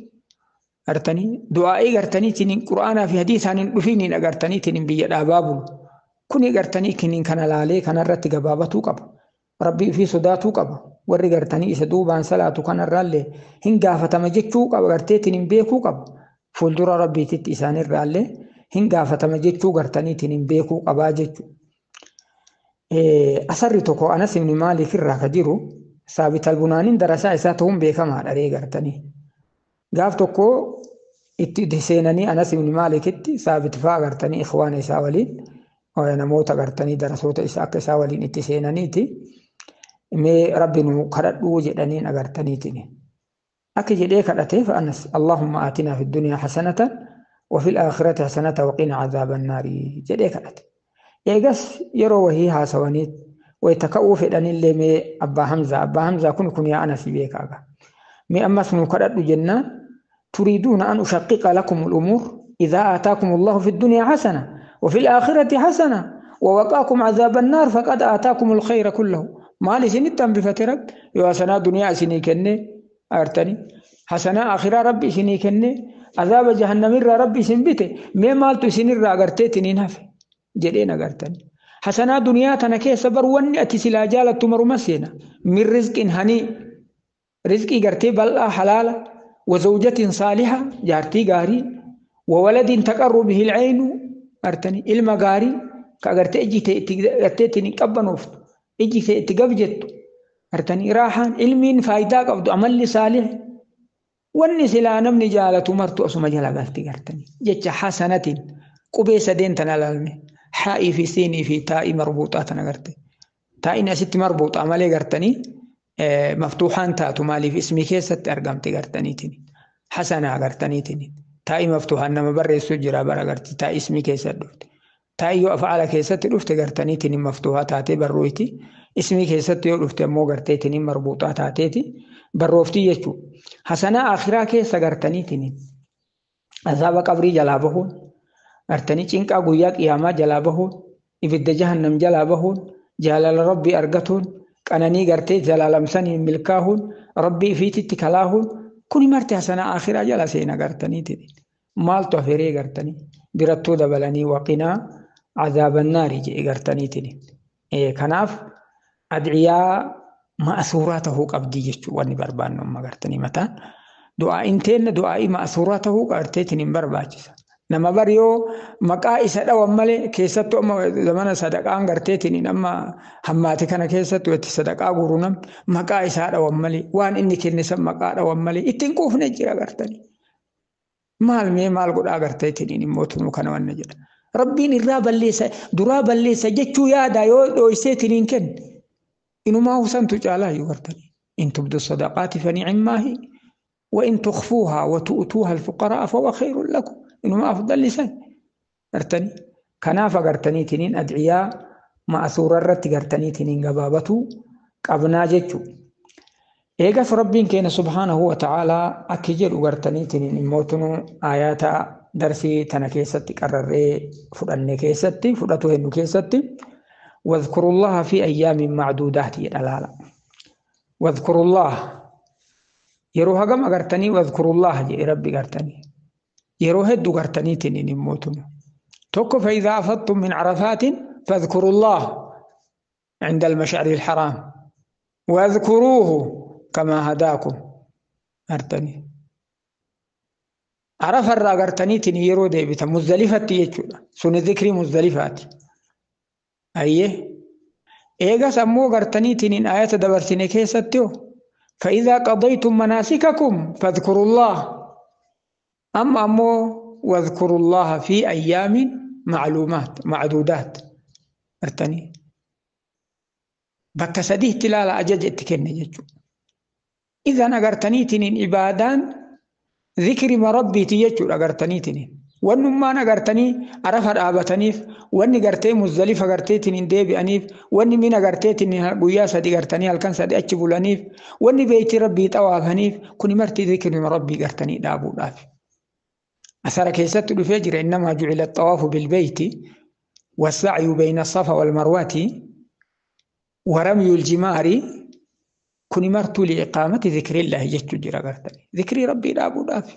[SPEAKER 1] gartanii du'aa'ii gartaniitiin qura'aanaa fi hadiisaan hin dhufiniin agartaniitiin biyya dhaabaa bulu. Kuni gartanii kiniin kana laalee kanarratti gabaabatuu qaba. Rabbii fi sodaatuu qaba. Warri gartanii isa duubaan salaatu kanarraallee hin gaafatama jechuu qaba garteetiin hin beekuu qaba. Fuuldura rabbiititti isaanirraallee hin gaafatama jechuu gartaniitiin hin beekuu qabaa jechuudha. Asarri tokko Anas ibn Maalik irraa ka jiru Saabit al-Bunaaniin darasaa isaa ta'uun beekamaadha ree gartanii. Gaaf tokko itti seenanii Anas ibn Maalikitti Saabit fa'aa gartanii ikhwaana isaa waliin namoota gartanii darasoota isaa akka isaa waliin itti seenaniiti mee rabbi nu kadhadhuu jedhaniin agartaniitiin. Akka jedhee kadhateef Anas اللهم آتنا في الدنيا حسنة وفي الآخرة حسنة وقنا عذاب النار jedhee kadhate. Eegas yeroo wahii haasawaniit wayita ka'uu fedhanillee mee abbaa Hamzaa abbaa Hamzaa kun yaa Anas beekaaga. Mee ammas nu kadhadhu jennaan تريدون أن أشقق لكم الأمور إذا آتاكم الله في الدنيا حسنة وفي الآخرة حسنة ووقاكم عذاب النار فقد آتاكم الخير كله. Maal isinitti hambifate rabbi yoo hasanaa duniyaa isinii kenne agartanii hasanaa akhiraa rabbi isinii kenne azaaba jahannamirraa rabbi isin bite mee maaltu isinirraa agarteetiin hin hafe Jedheen agartanii. Hasanaa duniyaa tana keessa bar wanni ati silaa jaalattu maruma seena. Min rizqin hanii rizqii gartee bal'aa halaala wazawjatin saaliha jaartii gaarii wawaladin taqarru bihi alcaynu gartanii ilma gaarii ka agartee ijji ta'e itti gartee ittiin hin qabbanooftu ijji ta'e itti gab jettu gartanii raaxaan ilmiin faayidaa qabdu amalli saalih wanni silaa namni jaalatu martu asuma jala galti gartanii jecha hasanatiin qubee sadeen tana laalme haa'ii fi siinii fi taa'ii marbuuxaa tana garte taa'iin asitti marbuuxaa malee gartanii maftuuxaan taatu maaliif ismii keessatti argamte gartaniitiin hasanaa gartaniitiin taa'ii maftuuxaan nama barreessuu jira bara garti taa'ii ismii keessatti dhufte taa'ii yoo afaala keessatti dhufte gartaniitiin maftuuxaa taatee barruuti ismii keessatti yoo dhufte ammoo garteetiin marbuuxaa taateeti barrooftii jechuudha. Hasanaa akhiraa keessa gartaniitiin azaaba qabrii jalaa bahuun gartanii cinqaa guyyaa qiyaamaa jalaa bahuun ibidda jahannam jalaa bahuun jaalala rabbii argatuun qananii gartee jalaalamsaniin milkaahuun rabbii ifiititti kalaahuun kuni marti hasanaa akhiraa jala seena gartaniitiin maaltu afeeree gartanii birattuu dabalanii waqinaa azaabannaari jedhe gartaniitiin. Kanaaf adciyaa ma'asuuraa tahuu qabdii jechuun wanni barbaannu amma gartanii mataan. Du'aa'iin teenna du'aa'ii ma'asuuraa tahuu garteetiin hin barbaachisa. Nama bar yoo maqaa isa dhawan malee keessattuu amma zamana sadaqaan garteetiin amma hammaate kana keessattuu itti sadaqaa guuru namni maqaa isaa dhawan malee waan inni kenne san maqaa dhawan malee ittiin quufne jira gartanii. Maal mee maal godhaa garteetiin immoo tunuu kana wanna jedha. Rabbiin irraa balleessa duraa balleessa jechuu yaada yoo dhooyseetiin hin kenne. Inumaa husantu caalaa yoo gartanii. In tubdu sadaqaati fanicimaahi wa in tukhfuuhaa wa tu'tuuha alfuqaraa fahuwa khayrun lakum. Inuma afdalli san gartanii. Kanaaf agartaniitiniin adciyaa ma'asuura irratti gartaniitiniin gabaabatu qabnaa jechuudha. Eegas Rabbiin keenya subhaanahu wa ta'aalaa akki jedhu gartaniitiniin immoo tunu aayaata darsii tana keessatti qarrarree fudhanne keessatti fudhatu hennu keessatti واذكروا الله في أيام معدودات يدلالا واذكروا الله يروها قم أغرتني واذكروا الله جي ربي أغرتني يروه هدو أغرتني تنين موتن توكو فإذا أفضتم من عرفات فاذكروا الله عند المشعر الحرام واذكروه كما هداكم أغرتني عرف الرا أغرتني تنين يرو ديبتا مزدلفة يجودا سن ذكري مزدلفات أيه إيغاس أمو غرتني تنين آيات دبرتني كيستيو فإذا قضيتم مناسككم فاذكروا الله أما أمو واذكروا الله في أيام معلومات معدودات غرتني بك سديه تلالا أجج اتكني ججو إذا أغرتني تنين عبادان ذكر ما ربي تيجو أغرتني تنين Wannummaan agartanii arafa dhaabataniif wanni gartee muzdalifa garteetiin hin deebi'aniif wanni mina garteetiin guyyaa sadi gartanii halkan sadi achi bulaniif wanni beeyti rabbii xawaafaniif kuni marti zikrima rabbii gartanii dhaabuudhaaf. Asara keessatti dhufee jira innamaa jucila xawaafu bilbeeyti والسعي بين الصفا والمروة ورمي الجمار كن مرت لإقامة ذكر الله جت جرا غرتني ذكر ربي dhaabuudhaaf.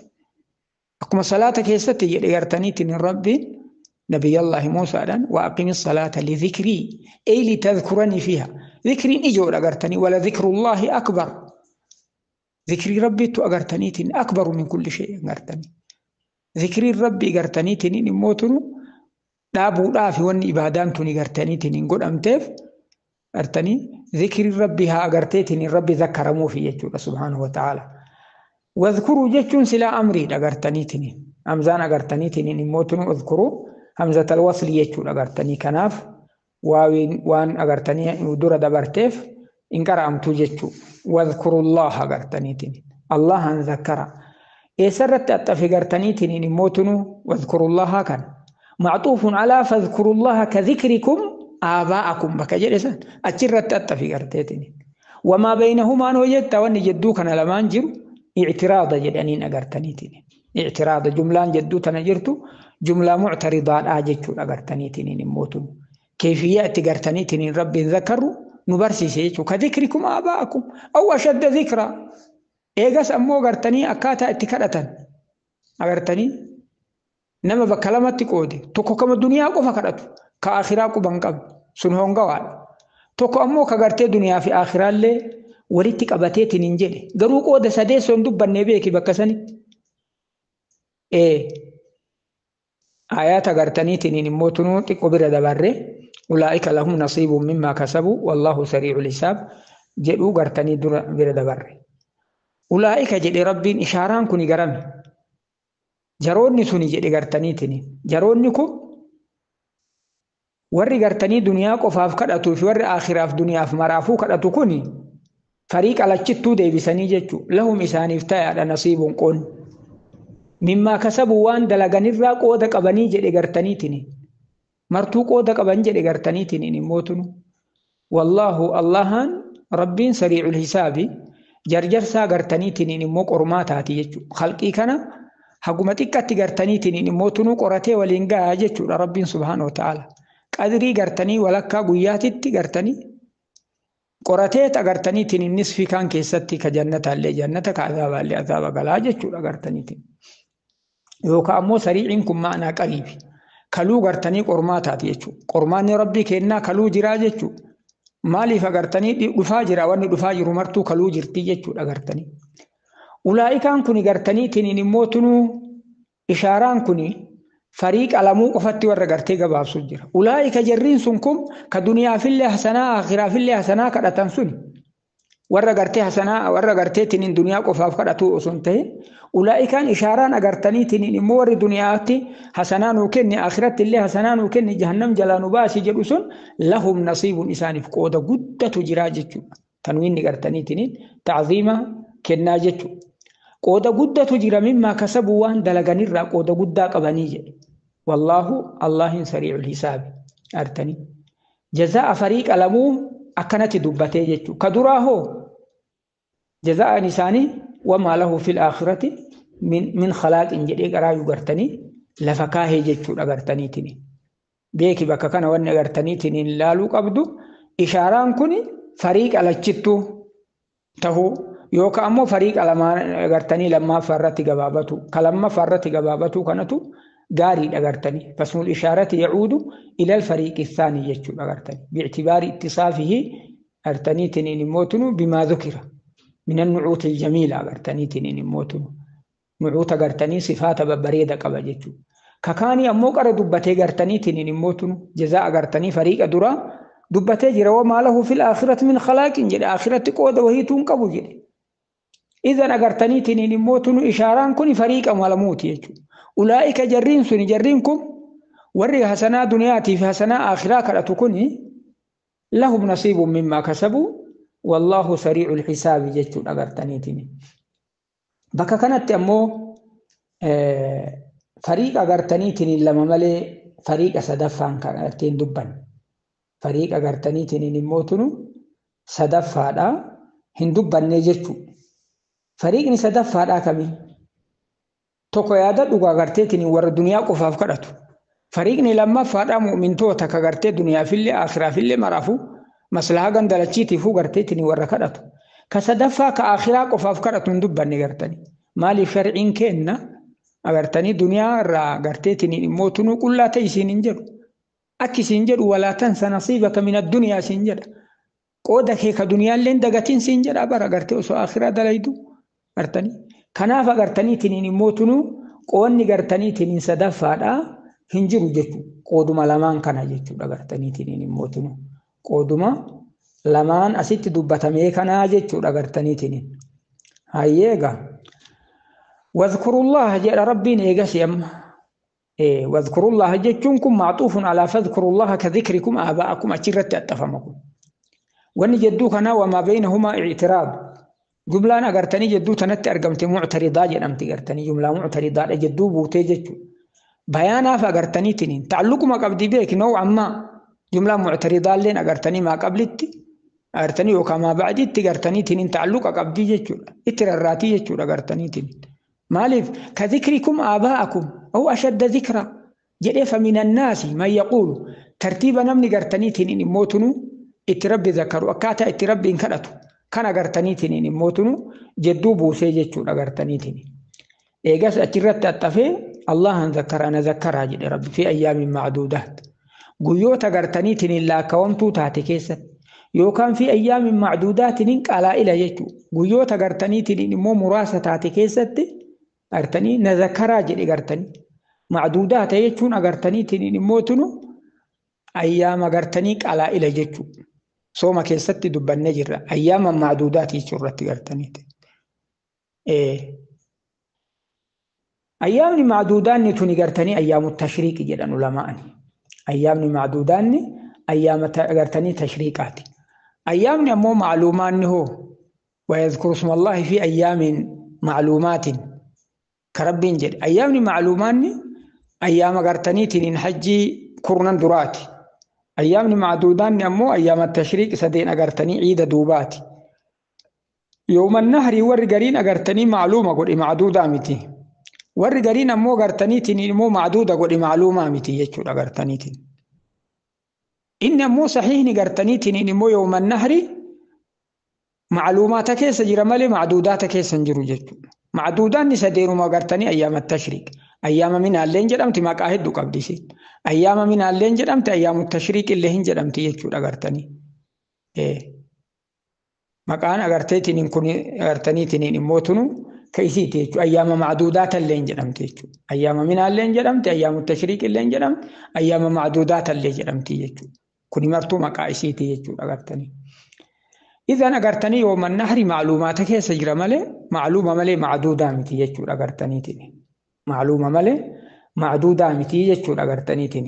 [SPEAKER 1] Akkuma salaata keessatti jedhe gartaniitiin rabbiin nabiyyallahi Muusaadhaan wa aqimi salaata li dhikrii ay li tadhkuranii fiiha dhikriin ijoodha gartanii wala dhikrullahi akbar dhikrii rabbiittu agartaniitiin akbaru min kulli shay gartanii dhikriin rabbii gartaniitiin immoo tunu dhaabuudhaaf wanni ibaadaan tuni gartaniitiin hin godhamteef gartanii dhikriin rabbii haa agarteetiin rabbi zakkaramuufi jechuudha subhaanahu wa ta'aala. واذكروا جتون سلا أمري أغرتنيتني همزان أغرتنيتني نموتن اذكروا همزة الوصل يجون أغرتني كناف واوين وان أغرتني دور دبرتف إن قرأمتو جتو واذكروا الله أغرتنيتني الله أن ذكر إسرت أتفي أغرتنيتني نموتن واذكروا الله كان معطوف على فاذكروا الله كذكركم آباءكم بكجلسا أترت أتفي أغرتنيتني وما بينهما نوجدت وأن جدوك لمان جرو اعتراض جدانين أغرتنيتين اعتراض جملان جدو تنجرتو جملة معترضة آجتشو أغرتنيتين موتن كيفية أغرتنيتين رب ذكروا نبرسي سيتشو كذكركم آباءكم أو أشد ذكرى إيغاس أمو أغرتني أكاتا اتكالة أغرتني نما بكلمة تقودي توكو كما الدنيا قفا كرتو Ka akhiraa quban qabne sun hongawaadha. Tokko ammoo ka gartee duniyaa fi akhiraallee walitti qabateetiin hin jedhe. Garuu qooda sadeessoo hin dubbannee beeki bakka sanitti. Ayaata gartaniitiin immoo tunuu xiqqoo bira dabarre ulaa'ika lahum nasiibun mimmaa kasabu wallaahu sariicul hisaab jedhuu gartanii dura bira dabarre. Ulaa'ika jedhe Rabbiin ishaaraan kuni garami. Jaroonni suni jedhe gartaniitiin. Jaroonni kun warri gartanii duniyaa qofaaf kadhatuu fi warri akhiraaf duniyaaf maraafuu kadhatu kuni fariiqa lachittuu deebisanii jechuudha. Lahum isaaniif tayaadha nasiibuun qoonni. Mimmaa kasabu waan dalaganirraa qooda qabanii jedhe gartaniitiin. Martuu qooda qaban jedhe gartaniitiin immoo tunu. Wallaahu Allahaan Rabbiin sariicul hisaabi jarjarsaa gartaniitiin immoo qormaataati jechuudha. Khalqii kana haguma xiqqatti gartaniitiin immoo tunuu qoratee waliin gahaa jechuudha Rabbiin subhaanahu wa ta'ala. Qadrii gartanii walakkaa guyyaatitti gartanii qoratee agartaniitiin innis fikaan keessatti ka jannataallee jannata ka azaabaallee azaaba galaa jechuudha agartaniitiin. Yookaan ammoo sariiciin kun ma'anaa qariibi. Kaluu gartanii qormaataati jechuudha. Qormaanni Rabbii kennaa kaluu jiraa jechuudha. Maaliif agartanii dhufaa jira wanni dhufaa jiru martuu kaluu jirti jechuudha agartanii. Ulaa'ikaan kun gartaniitiin immoo tunuu ishaaraan kun fariiqa lamuu qofatti warra gartee gabaabsu jira. Ulaa'ika jarriin sun kun ka duniyaafillee hasanaa akhiraafillee hasanaa kadhatan suni. Warra gartee hasanaa warra garteetiin duniyaa qofaaf kadhatu osoo hin ta'in ulaa'ikaan ishaaraan agartaniitiin immoo warri duniyaatti hasanaa nuu kenni akhiratti illee hasanaa nuu kenni jahannam jalaa nu baasi jedhu sun lahum nasiibun isaaniif qooda guddatu jiraa jechuudha. Tanwiinni gartaniitiin ta'ziima kennaa jechuudha. Qooda guddatu jira mimmaa kasabu waan dalaganirraa qooda guddaa qabanii jedhe. Wallaahu Allahin sariicul hisaabi artanii. Jazaa'a fariiqa lamuu akkanatti dubbatee jechuudha. Ka duraa hoo jazaa'an isaanii wamaa lahu fil aakhirati min khalaaqin jedhee qaraayu gartanii lafa kaahee jechuudha gartaniitiin. Beeki bakka kana wanni agartaniitiin ilaaluu qabdu ishaaraan kun fariiqa lachittuu tahuu yookaan ammoo fariiqa lamaan agartanii lammaffaa irratti gabaabatu ka lammaffaa irratti gabaabatu kanatu gaariidha agartanii. Fasmul ishaarati yacuudu ilal fariiqi thaanii jechuudha agartanii. Biictibaari ittisaafihi agartaniitiin immoo tunu bimaa dhukira. من النعوت الجميلة أغرتني موتن نعوت أغرتني صفات ببريدة قبجتو ككاني أمو قرأ دبتي أغرتني تنين موتن جزاء أغرتني فريق درا دبتي جرى وما له في الآخرة من خلاق جل آخرة قود وهي تنقب جل إذا أغرتني تنين موتن إشاران كن فريق ملموت يجو أولئك جرين سن جرينكم وري حسنا دنياتي في حسنا آخرة كرتكني لهم نصيب مما كسبوا والله سريع الحساب جتون أغرتنيتني بكا كانت أمو فريق أغرتنيتني لما ملي فريق سدفان كانتين دبان فريق أغرتنيتني نموتنو سدفا دا هندبان نجتو فريق سدفا دا كمي توكو يادا دوغا أغرتيتني ور الدنيا قفاف كرتو فريقني لما فادا مؤمن تو تكغرتي دنيا في اللي آخرة في اللي مرافو maslahaa gandalachiitiifuu garteetiin warra kadhatu. Ka sadaffaa ka akhiraa qofaaf kadhatu hin dubbanne gartanii. Maaliif sharciin kenna agartanii duniyaa irraa garteetiin immoo tunuu qullaa ta'e isiin hin jedhu. Akki isiin jedhu walaa tansa nasiibaka min addunyaa isiin jedha. Qooda kee ka duniyaallee dagatiin siin jedha bara gartee osoo akhiraa dalaydu gartanii. Kanaaf agartaniitiin immoo tunuu qoonni gartaniitiin sadaffaadhaa hin jiru jechuudha. Qooduma lamaan kana jechuudha gartaniitiin immoo tunuu. Qooduma lamaan asitti dubbatamee kanaa jechuudha gartaniitiin. Hayyeega. Wadhkurullaha jedha Rabbiin eegasi amma. Wadhkurullaha jechuun kun macxuufun alaa fadhkurullaha ka dhikrikum aabaa'akum achirratti axxafama kun. Wanni jedduu kanaa wamaa baynahumaa ictiraad. Jumlaan agartanii jedduu tanatti argamte muctaridaa jedhamti gartanii jumlaa muctaridaadha jedduu buutee jechuudha. Bayaanaaf agartaniitiin tacalluquma qabdi beeki nowcan maa. جملة معترضة لين أجرتني ما قبلتي أجرتني وكما بعدتي أجرتني تنين تعلق قبدي جتشول اترراتي جتشول أجرتني تنين مالف كذكركم آباءكم أو أشد ذكرى جري فمن الناس من يقول ترتيب نمني أجرتني تنين موتنو اتربي ذكروا أكاتا اتربي إنكرتو كان أجرتني تنين موتنو جدو بوسي جتشول أجرتني تنين إيجاس أترت التفي الله ذكر أنا ذكرها جل ربي في أيام معدودات. Guyyoota gartaniitiin laakkawamtuu taate keessatti. Yookaan fi ayyaamin macduudaatiin qalaa'ila jechuudha. Guyyoota gartaniitiin immoo muraasa taate keessatti gartanii na zakaraa jedhe gartanii. Macduudaata jechuun agartaniitiin immoo tunu ayyaama gartanii qalaa'ila jechuudha. Sooma keessatti dubbannee jirra. Ayyaama macduudaati jechuu irratti gartaniiti. Ayyaamni macduudaanni tuni gartanii ayyaamu tashriiqi jedhan ulamaa'ani. Ayyaamni macduudaanni ayyaama gartanii tashriiqaati. Ayyaamni ammoo macluumaanni hoo ويذكر اسم الله في أيام معلومات كربين جد. أيامni macluumaanni ayyaama gartaniitiin hajjii kurnan duraati. Ayyaamni macduudaanni ammoo ayyaama tashriiq sadeen agartanii ciida duubaati. Yooman nahrii warri gariin agartanii macluuma godhe macduudaa miti. Warri gariin ammoo gartaniitiin immoo macduuda godhe macluumaa miti jechuudha gartaniitiin. Inni ammoo saxiihni gartaniitiin immoo yooman nahri macluumaata keessa jira malee macduudaata keessa hin jiru jechuudha. Macduudaanni sadeenuma gartanii ayyaama tashriiq. Ayyaama minaalleen jedhamti maqaa hedduu qabdi isheen. Ayyaama minaalleen jedhamti ayyaamu tashriiq illee hin jedhamti jechuudha gartanii. Maqaan agarteetiin kun agartaniitiin immoo tunu ka isiiti jechuudha. Ayyaama macduudaata illee hin jedhamti jechuudha. Ayyaama minaallee hin jedhamti, ayyaamu tashriiq illee hin jedhamti, ayyaama macduudaata illee jedhamti jechuudha. Kuni martuu maqaa isiiti jechuudha agartanii. Idan agartanii yooman nahri macluumaata keessa jira malee macluuma malee macduudaa miti jechuudha agartaniitiin. Macluuma malee macduudaa miti jechuudha agartaniitiin.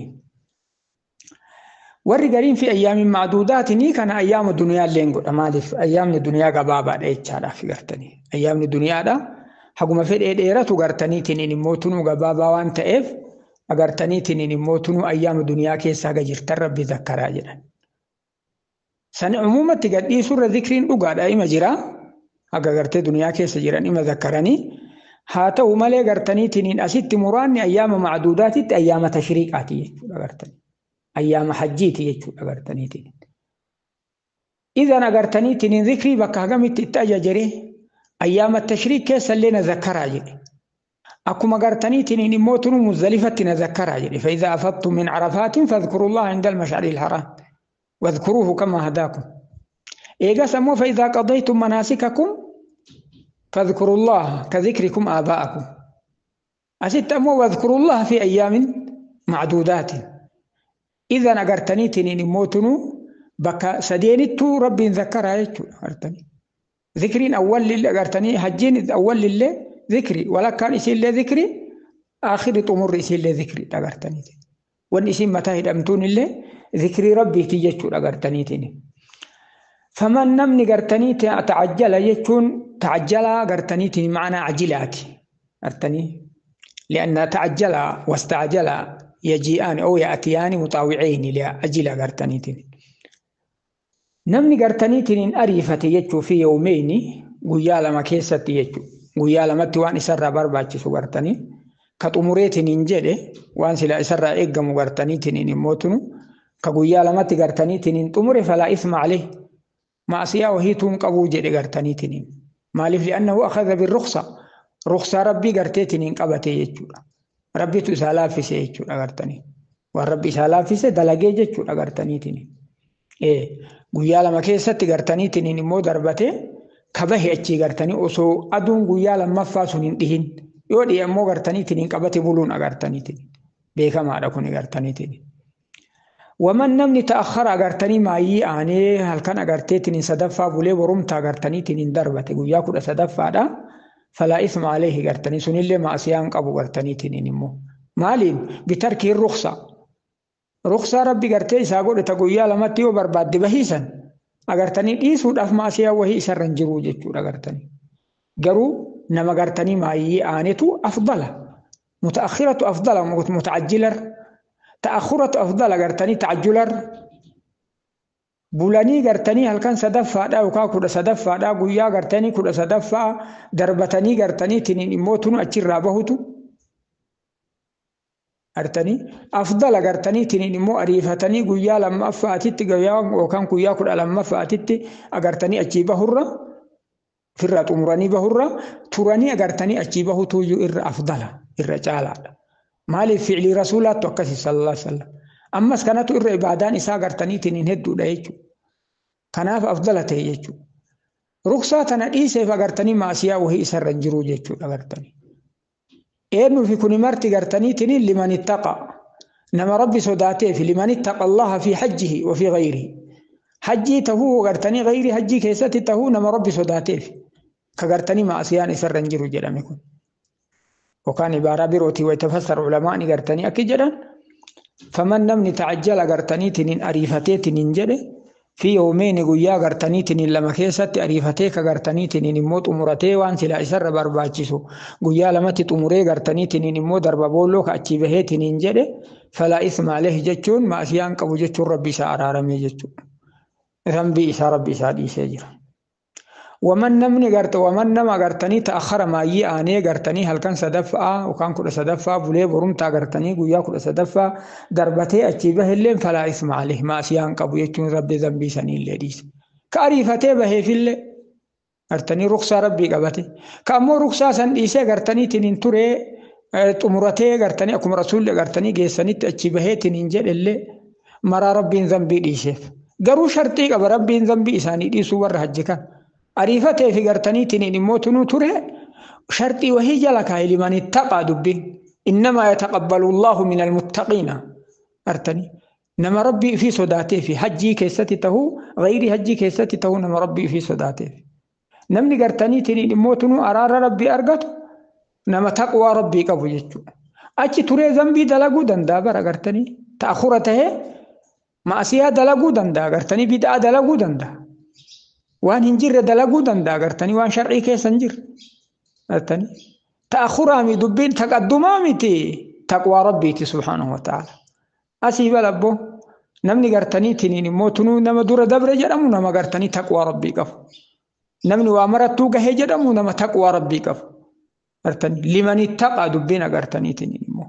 [SPEAKER 1] Warri gariin fi ayyaamin macduudaatinii kana ayyaama duniyaallee godha. Maaliif ayyaamni duniyaa gabaabaadha jechaadhaaf gartanii. Ayyaamni duniyaadha. Haguma fedhee dheeratu gartaniitiin immoo tunuu gabaabaa waan ta'eef agartaniitiin immoo tunuu ayyaama duniyaa keessa haga jirtan rabbi zakkaraa jedhan. Sani umuumatti gadhiisurra zikriin dhugaadha ima jira. Haga gartee duniyaa keessa jiran ima zakkaranii. Haa ta'u malee gartaniitiin asitti muraanni ayyaama macduudaatitti ayyaama tashriiqaati jechuudha gartanii. Ayyaama hajjiiti jechuudha gartaniitiin. Idan agartaniitiin zikrii bakka hagamitti itti ajajere ayyaama tashriiq keessallee na zakkaraa jedhe. Akkuma gartaniitiin immoo tunu Muzdalifatti na zakkaraa jedhe. Fa'idaa afattum min carafaatin fadhkurullaha inda almash'ari alharaam. واذكروه كما هداكم. إيجاس أمو فإذا قضيتم مناسككم فاذكروا الله كذكركم آباءكم. أست أمو واذكروا الله في أيام معدودات. إذا أجرتني تنين موتنو بك سدينتو ربي ذكرها أجرتني. ذكرين أول لله أجرتني حجين أول لله ذكري ولا كان إسي الله ذكري آخر تمر إسي الله ذكري أجرتني. وإن إسي متى أمتون الله ذكري ربي تيجتشو أجرتنيتني. فمن نمني قرتني تعجل يجون تعجل قرتنيتني معنى عجلاتي أرتني لأن تعجل واستعجل يجيئان أو يأتيان مطاوعين لأجل قرتنيتني. نمني قرتنيتني أريفة يجو في يومين قيالا ما كيست يجو قيالا ما توان إسر برباتش قرتني كتمريتني إنجلي وان سلا إسر إقم قرتنيتني موتنو كقويا لما تقرتنيتنين تمر فلا إثم عليه معصية وهي تنقبو جد قرتنيتنين مالف لأنه أخذ بالرخصة رخصة ربي قرتيتنين قبتي يجورا ربي تسالافي سيجورا قرتني والربي سالافي سدلقي ججورا قرتنيتنين إيه قويا لما كيسة تقرتنيتنين مو دربتي كبهي أتشي قرتني أصو أدون قويا لما فاسنين دهن يودي أمو قرتنيتنين قبتي بلون قرتنيتنين بيكا ما ركوني قرتنيتنين. ومن نمني تأخر أجرتني معي أعني هل كان أجرتني صدفة بولي ورمت أجرتني تنين دربة وياك صدفة ده فلا إثم عليه أجرتني سن اللي مع سيان أبو أجرتني تنين مو معلم بترك الرخصة رخصة ربي أجرتني سأقول تقويا لما تيو برباد بهيسا أجرتني إيسو دف مع سيا وهي سرنجرو جتشو أجرتني جرو نما أجرتني معي أعني تو أفضل متأخرة أفضل متعجلر تأخرت أفضل قرتني تعجلر بولاني قرتني هل كان صدفة دا وكا كودا صدفة دا قويا قرتني كودا صدفة دربتني قرتني تنين موتنو أتشر رابهتو قرتني أفضل قرتني تنين مو أريفتني قويا لما فاتت قويا وكان قويا كودا لما فاتت أقرتني أتشي بهرة فرات أمراني بهرة تراني أقرتني أتشي بهتو يو إر أفضل إر جالا مالي فعل رسولات وكسي صلى الله عليه وسلم Ammas kanatu irra ibaadaan isaa gartaniitiin hedduudha jechuudha. Kanaaf afdala ta'e jechuudha. Ruksaa tana dhiiseef agartanii maasiyaa wahii isarra hin jiru jechuudha agartanii. Eenyuu fi kuni marti gartaniitiin liman ittaqa. Nama rabbi sodaateef liman ittaqa Allaha fi hajjihi wa fi ghayrihi. Hajjii tahuu gartanii ghayrii hajjii keessatti tahuu nama rabbi sodaateef ka gartanii maasiyaan isarra hin jiru jedhame kun. Yookaan ibaaraa birootii wayita ulamaani gartanii akki jedhan faman namni ta'ajjala gartaniitiin ariifateetiin jedhe fi yoomeeni guyyaa gartaniitiin lama keessatti ariifatee ka gartaniitiin immoo xumuratee waan silaa isarra barbaachisu guyyaa lamatti xumuree gartaniitiin immoo darba boolloo ka achii baheetiin jedhe falaa isma alayhi jechuun maasiyaan qabu jechuun rabbi isaa araaramee jechuudha. Rabbi isaa rabbi isaa dhiisee jira. Waman namni garte waman nama gartanii ta'akhara maayyii aanee gartanii halkan sadaffaa yookaan 13ffaa bulee borumtaa gartanii guyyaa 13ffaa darbatee achii bahelleen falaa isma alayhi maasiyaan qabu jechuun rabbi zambii saniillee dhiise. Ka ariifatee baheefillee gartanii ruksaa rabbii qabate. Ka ammoo ruksaa san dhiisee gartaniitiin hin turee xumuratee gartanii akkuma rasuulli gartanii geessanitti achii baheetiin hin jedhellee maraa rabbiin zambii dhiiseef. Garuu sharxii qaba rabbiin zambii isaanii dhiisuu warra hajji kan. Ariifatee fi gartaniitiin immoo tunuu ture sharxii wahii jala kaa'e liman ittaqaa dubbiin. Innamaa yataqabbalu Allahu minal muttaqiina. Gartanii nama rabbii ofii sodaatee fi hajjii keessatti tahuu gayrii hajjii keessatti tahuu nama rabbii ofii sodaatee fi. Namni gartaniitiin immoo tunuu araara rabbii argatu nama taqwaa rabbii qabu jechuudha. Achi turee zambii dalaguu danda'a bara gartanii ta'akhura tahee maasiyaa dalaguu danda'a gartanii bid'aa dalaguu danda'a. Waan hin jirre dalaguu danda'a gartanii waan shar'ii keessa hin jirre gartanii ta'akhuraami dubbiin taqaddumaa miti taqwaa rabbiiti subhaanahu wa ta'ala. Asii balabboo namni gartaniitiin immoo tunuu nama dura dabre jedhamu nama gartanii taqwaa rabbii qabu. Namni waa marattuu gahee jedhamu nama taqwaa rabbii qabu. Gartanii liman ittaqaa dubbiin agartaniitiin immoo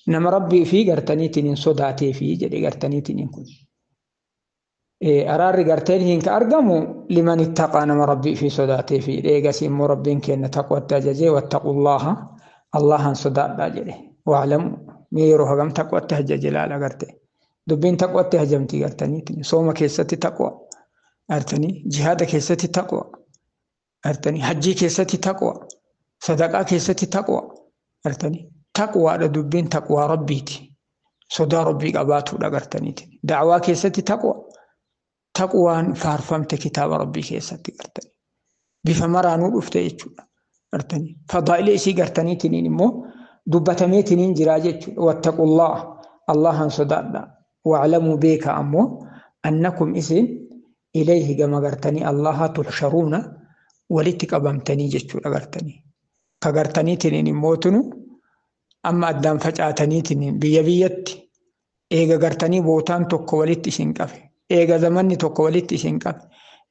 [SPEAKER 1] nama rabbii fi gartaniitiin sodaatee fi jedhe gartaniitiin kun. Araarri garteen hin ka argamu liman ittaqaa nama rabbii fi sodaatee fi eegas immoo rabbiin kenna taqwatti ajajee wattaqullaha Allahan sodaadhaa jedhe waalamu mee yeroo hagam taqwatti ajaje laala garte dubbiin taqwatti ajajamti gartaniitiin sooma keessatti taqwa gartanii jihaada keessatti taqwa gartanii hajjii keessatti taqwa sadaqaa keessatti taqwa gartanii taqwaadha dubbiin taqwaa rabbiiti sodaa rabbii qabaatuudha gartaniitiin da'waa keessatti taqwa. Taqwaan faarfamte kitaaba rabbii keessatti gartanii bifa maraanuu dhufte jechuudha gartanii fadaa'ilee isii gartaniitiin immoo dubbatameetiin jiraa jechuudha wattaqullaa Allahan sodaadha wa'lamuu beeka ammoo annakum isin ilayhi gama gartanii Allaha tuhsharuuna walitti qabamtanii jechuudha gartanii ka gartaniitiin immoo tunu amma addaan facaataniitiin biyya biyyatti eega gartanii bootaan tokko walitti isin qabe. Eega zamanni tokko walitti isin qabe.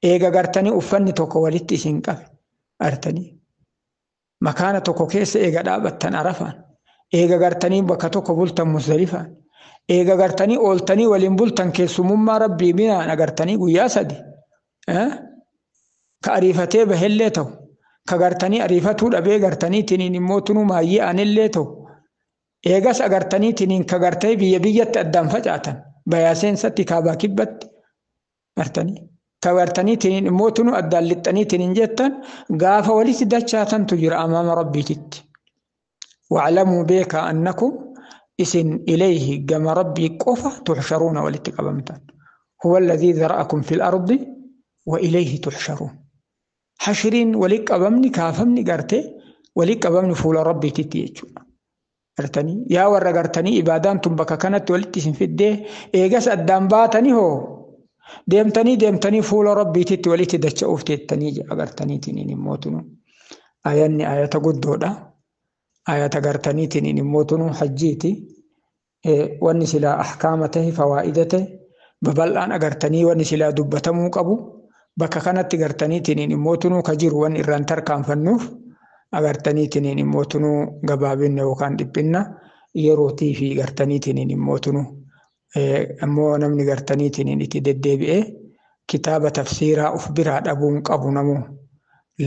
[SPEAKER 1] Eega gartanii uffanni tokko walitti isin qabe. Gartanii makaana tokko keessa eega dhaabattan Arafaan. Eega gartanii bakka tokko bultan Musdalifaan. Eega gartanii ooltanii waliin bultan keessumummaa rabbii binaan agartanii guyyaa sadi. Ka ariifatee bahellee ta'u. Ka gartanii ariifatuu dhabee gartaniitiin immoo tunuu maayyee aanillee ta'u. Eegas agartaniitiin ka gartanii biyya biyyatti addaan facaatan. Bayaasensatti kaabaa kibbatti gartanii ka gartaniitiin immoo tunu addaan lixxaniitiin jettan gaafa walitti dachaatantu jira amaama rabbiititti. Wa'lamuu beekaa annakum isin ilayhi gama rabbii qofa tuhsharuuna walitti qabamtan. Huwa alladhii zara'akum fil ardi wa ilayhi tuhsharuun. Hashiriin walitti qabamni kaafamni gartee walitti qabamni fuula rabbiititti jechuudha. Gartanii yaa warra gartanii ibaadaan tun bakka kanatti walitti isin fiddee eegas addaan baatanii hoo deemtanii deemtanii fuula rabbiititti walitti dacha'uuf teettanii jedha gartaniitiin immoo tunu. Ayanni ayata guddoodha. Ayata gartaniitiin immoo tunu hajjiiti. Wanni silaa ahkaama ta'e fawaa'ida ta'e babal'aan agartanii wanni silaa dubbatamuu qabu bakka kanatti gartaniitiin immoo tunuu ka jiru wanni irraan tarkaanfannuuf. Agartaniitiin immoo tunuu gabaabinna yookaan dhiphinna yerootii fi gartaniitiin immoo tunuu ammoo namni gartaniitiin itti deddeebi'ee kitaaba tafsiiraa of biraa dhabuun qabu namuu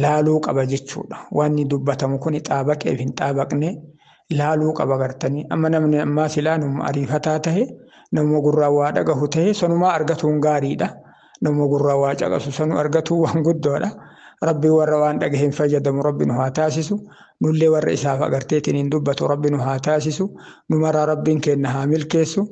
[SPEAKER 1] laaluu qaba jechuudha. Wanni dubbatamu kun xaabaqeef hin xaabaqne laaluu qaba gartanii. Amma namni ammaa silaa numa ariifataa tahe Nama gurraa waa dhagahu ta'e sanumaa argatuun gaariidha. Nama gurraa waa caqasu sanuu argatuun waan guddoodha. Rabbi warra waan dhagaheen fayyadamu rabbi nu haa taasisu. Nullee warra isaaf agarteetiin hin dubbatu rabbi nu haa taasisu. Numaraa rabbiin kenna haa milkeessu.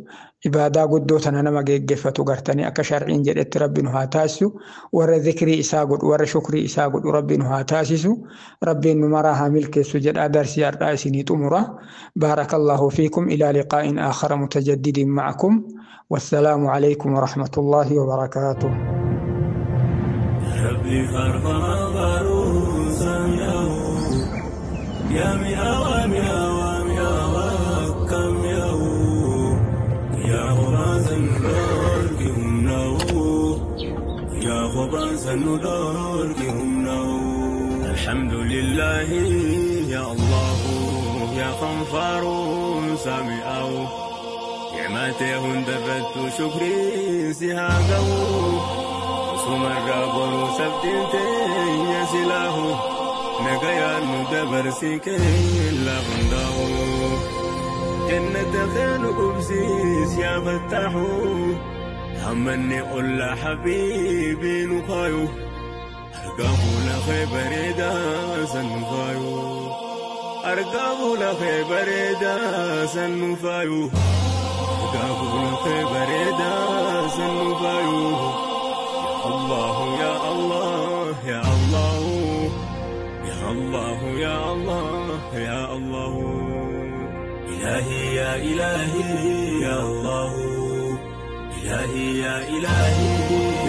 [SPEAKER 1] Ibaadaa guddoo tana nama geggeeffatu gartanii akka shar'iin jedhetti rabbi nu haa taasisu. Warra zikrii isaa godhu warra shukrii isaa godhu rabbi nu haa taasisu. Rabbiin numaraa haa milkeessu jedhaa darsii har'aa isinii xumura. Baarakallahu fiikum ilaa liqaa'in aakhara mutajaddidin ma'akum. Wassalaamu alaykum warahmatullaahi wabarakaatuh.
[SPEAKER 2] ربي فرفر فاروسا ياو يا مئة ومئة ومئة وكم ياو يا خبازا دوركهم نو يا خبازا دوركهم نو الحمد لله يا الله يا خنفار سامئو نعمته درت شكري سهاقو سمر برو سبتنتي يا سلاه نقيا ندبر سيكي لغنداو جنة خير قبسيس يا فتاحو همني قل حبيبي نخايو أرقاه لخي بريدا سنفايو أرقاه لخي بريدا سنفايو أرقاه لخي بريدا سنفايو الله يا الله يا الله يا الله يا الله يا الله إلهي يا إلهي يا الله إلهي يا إلهي.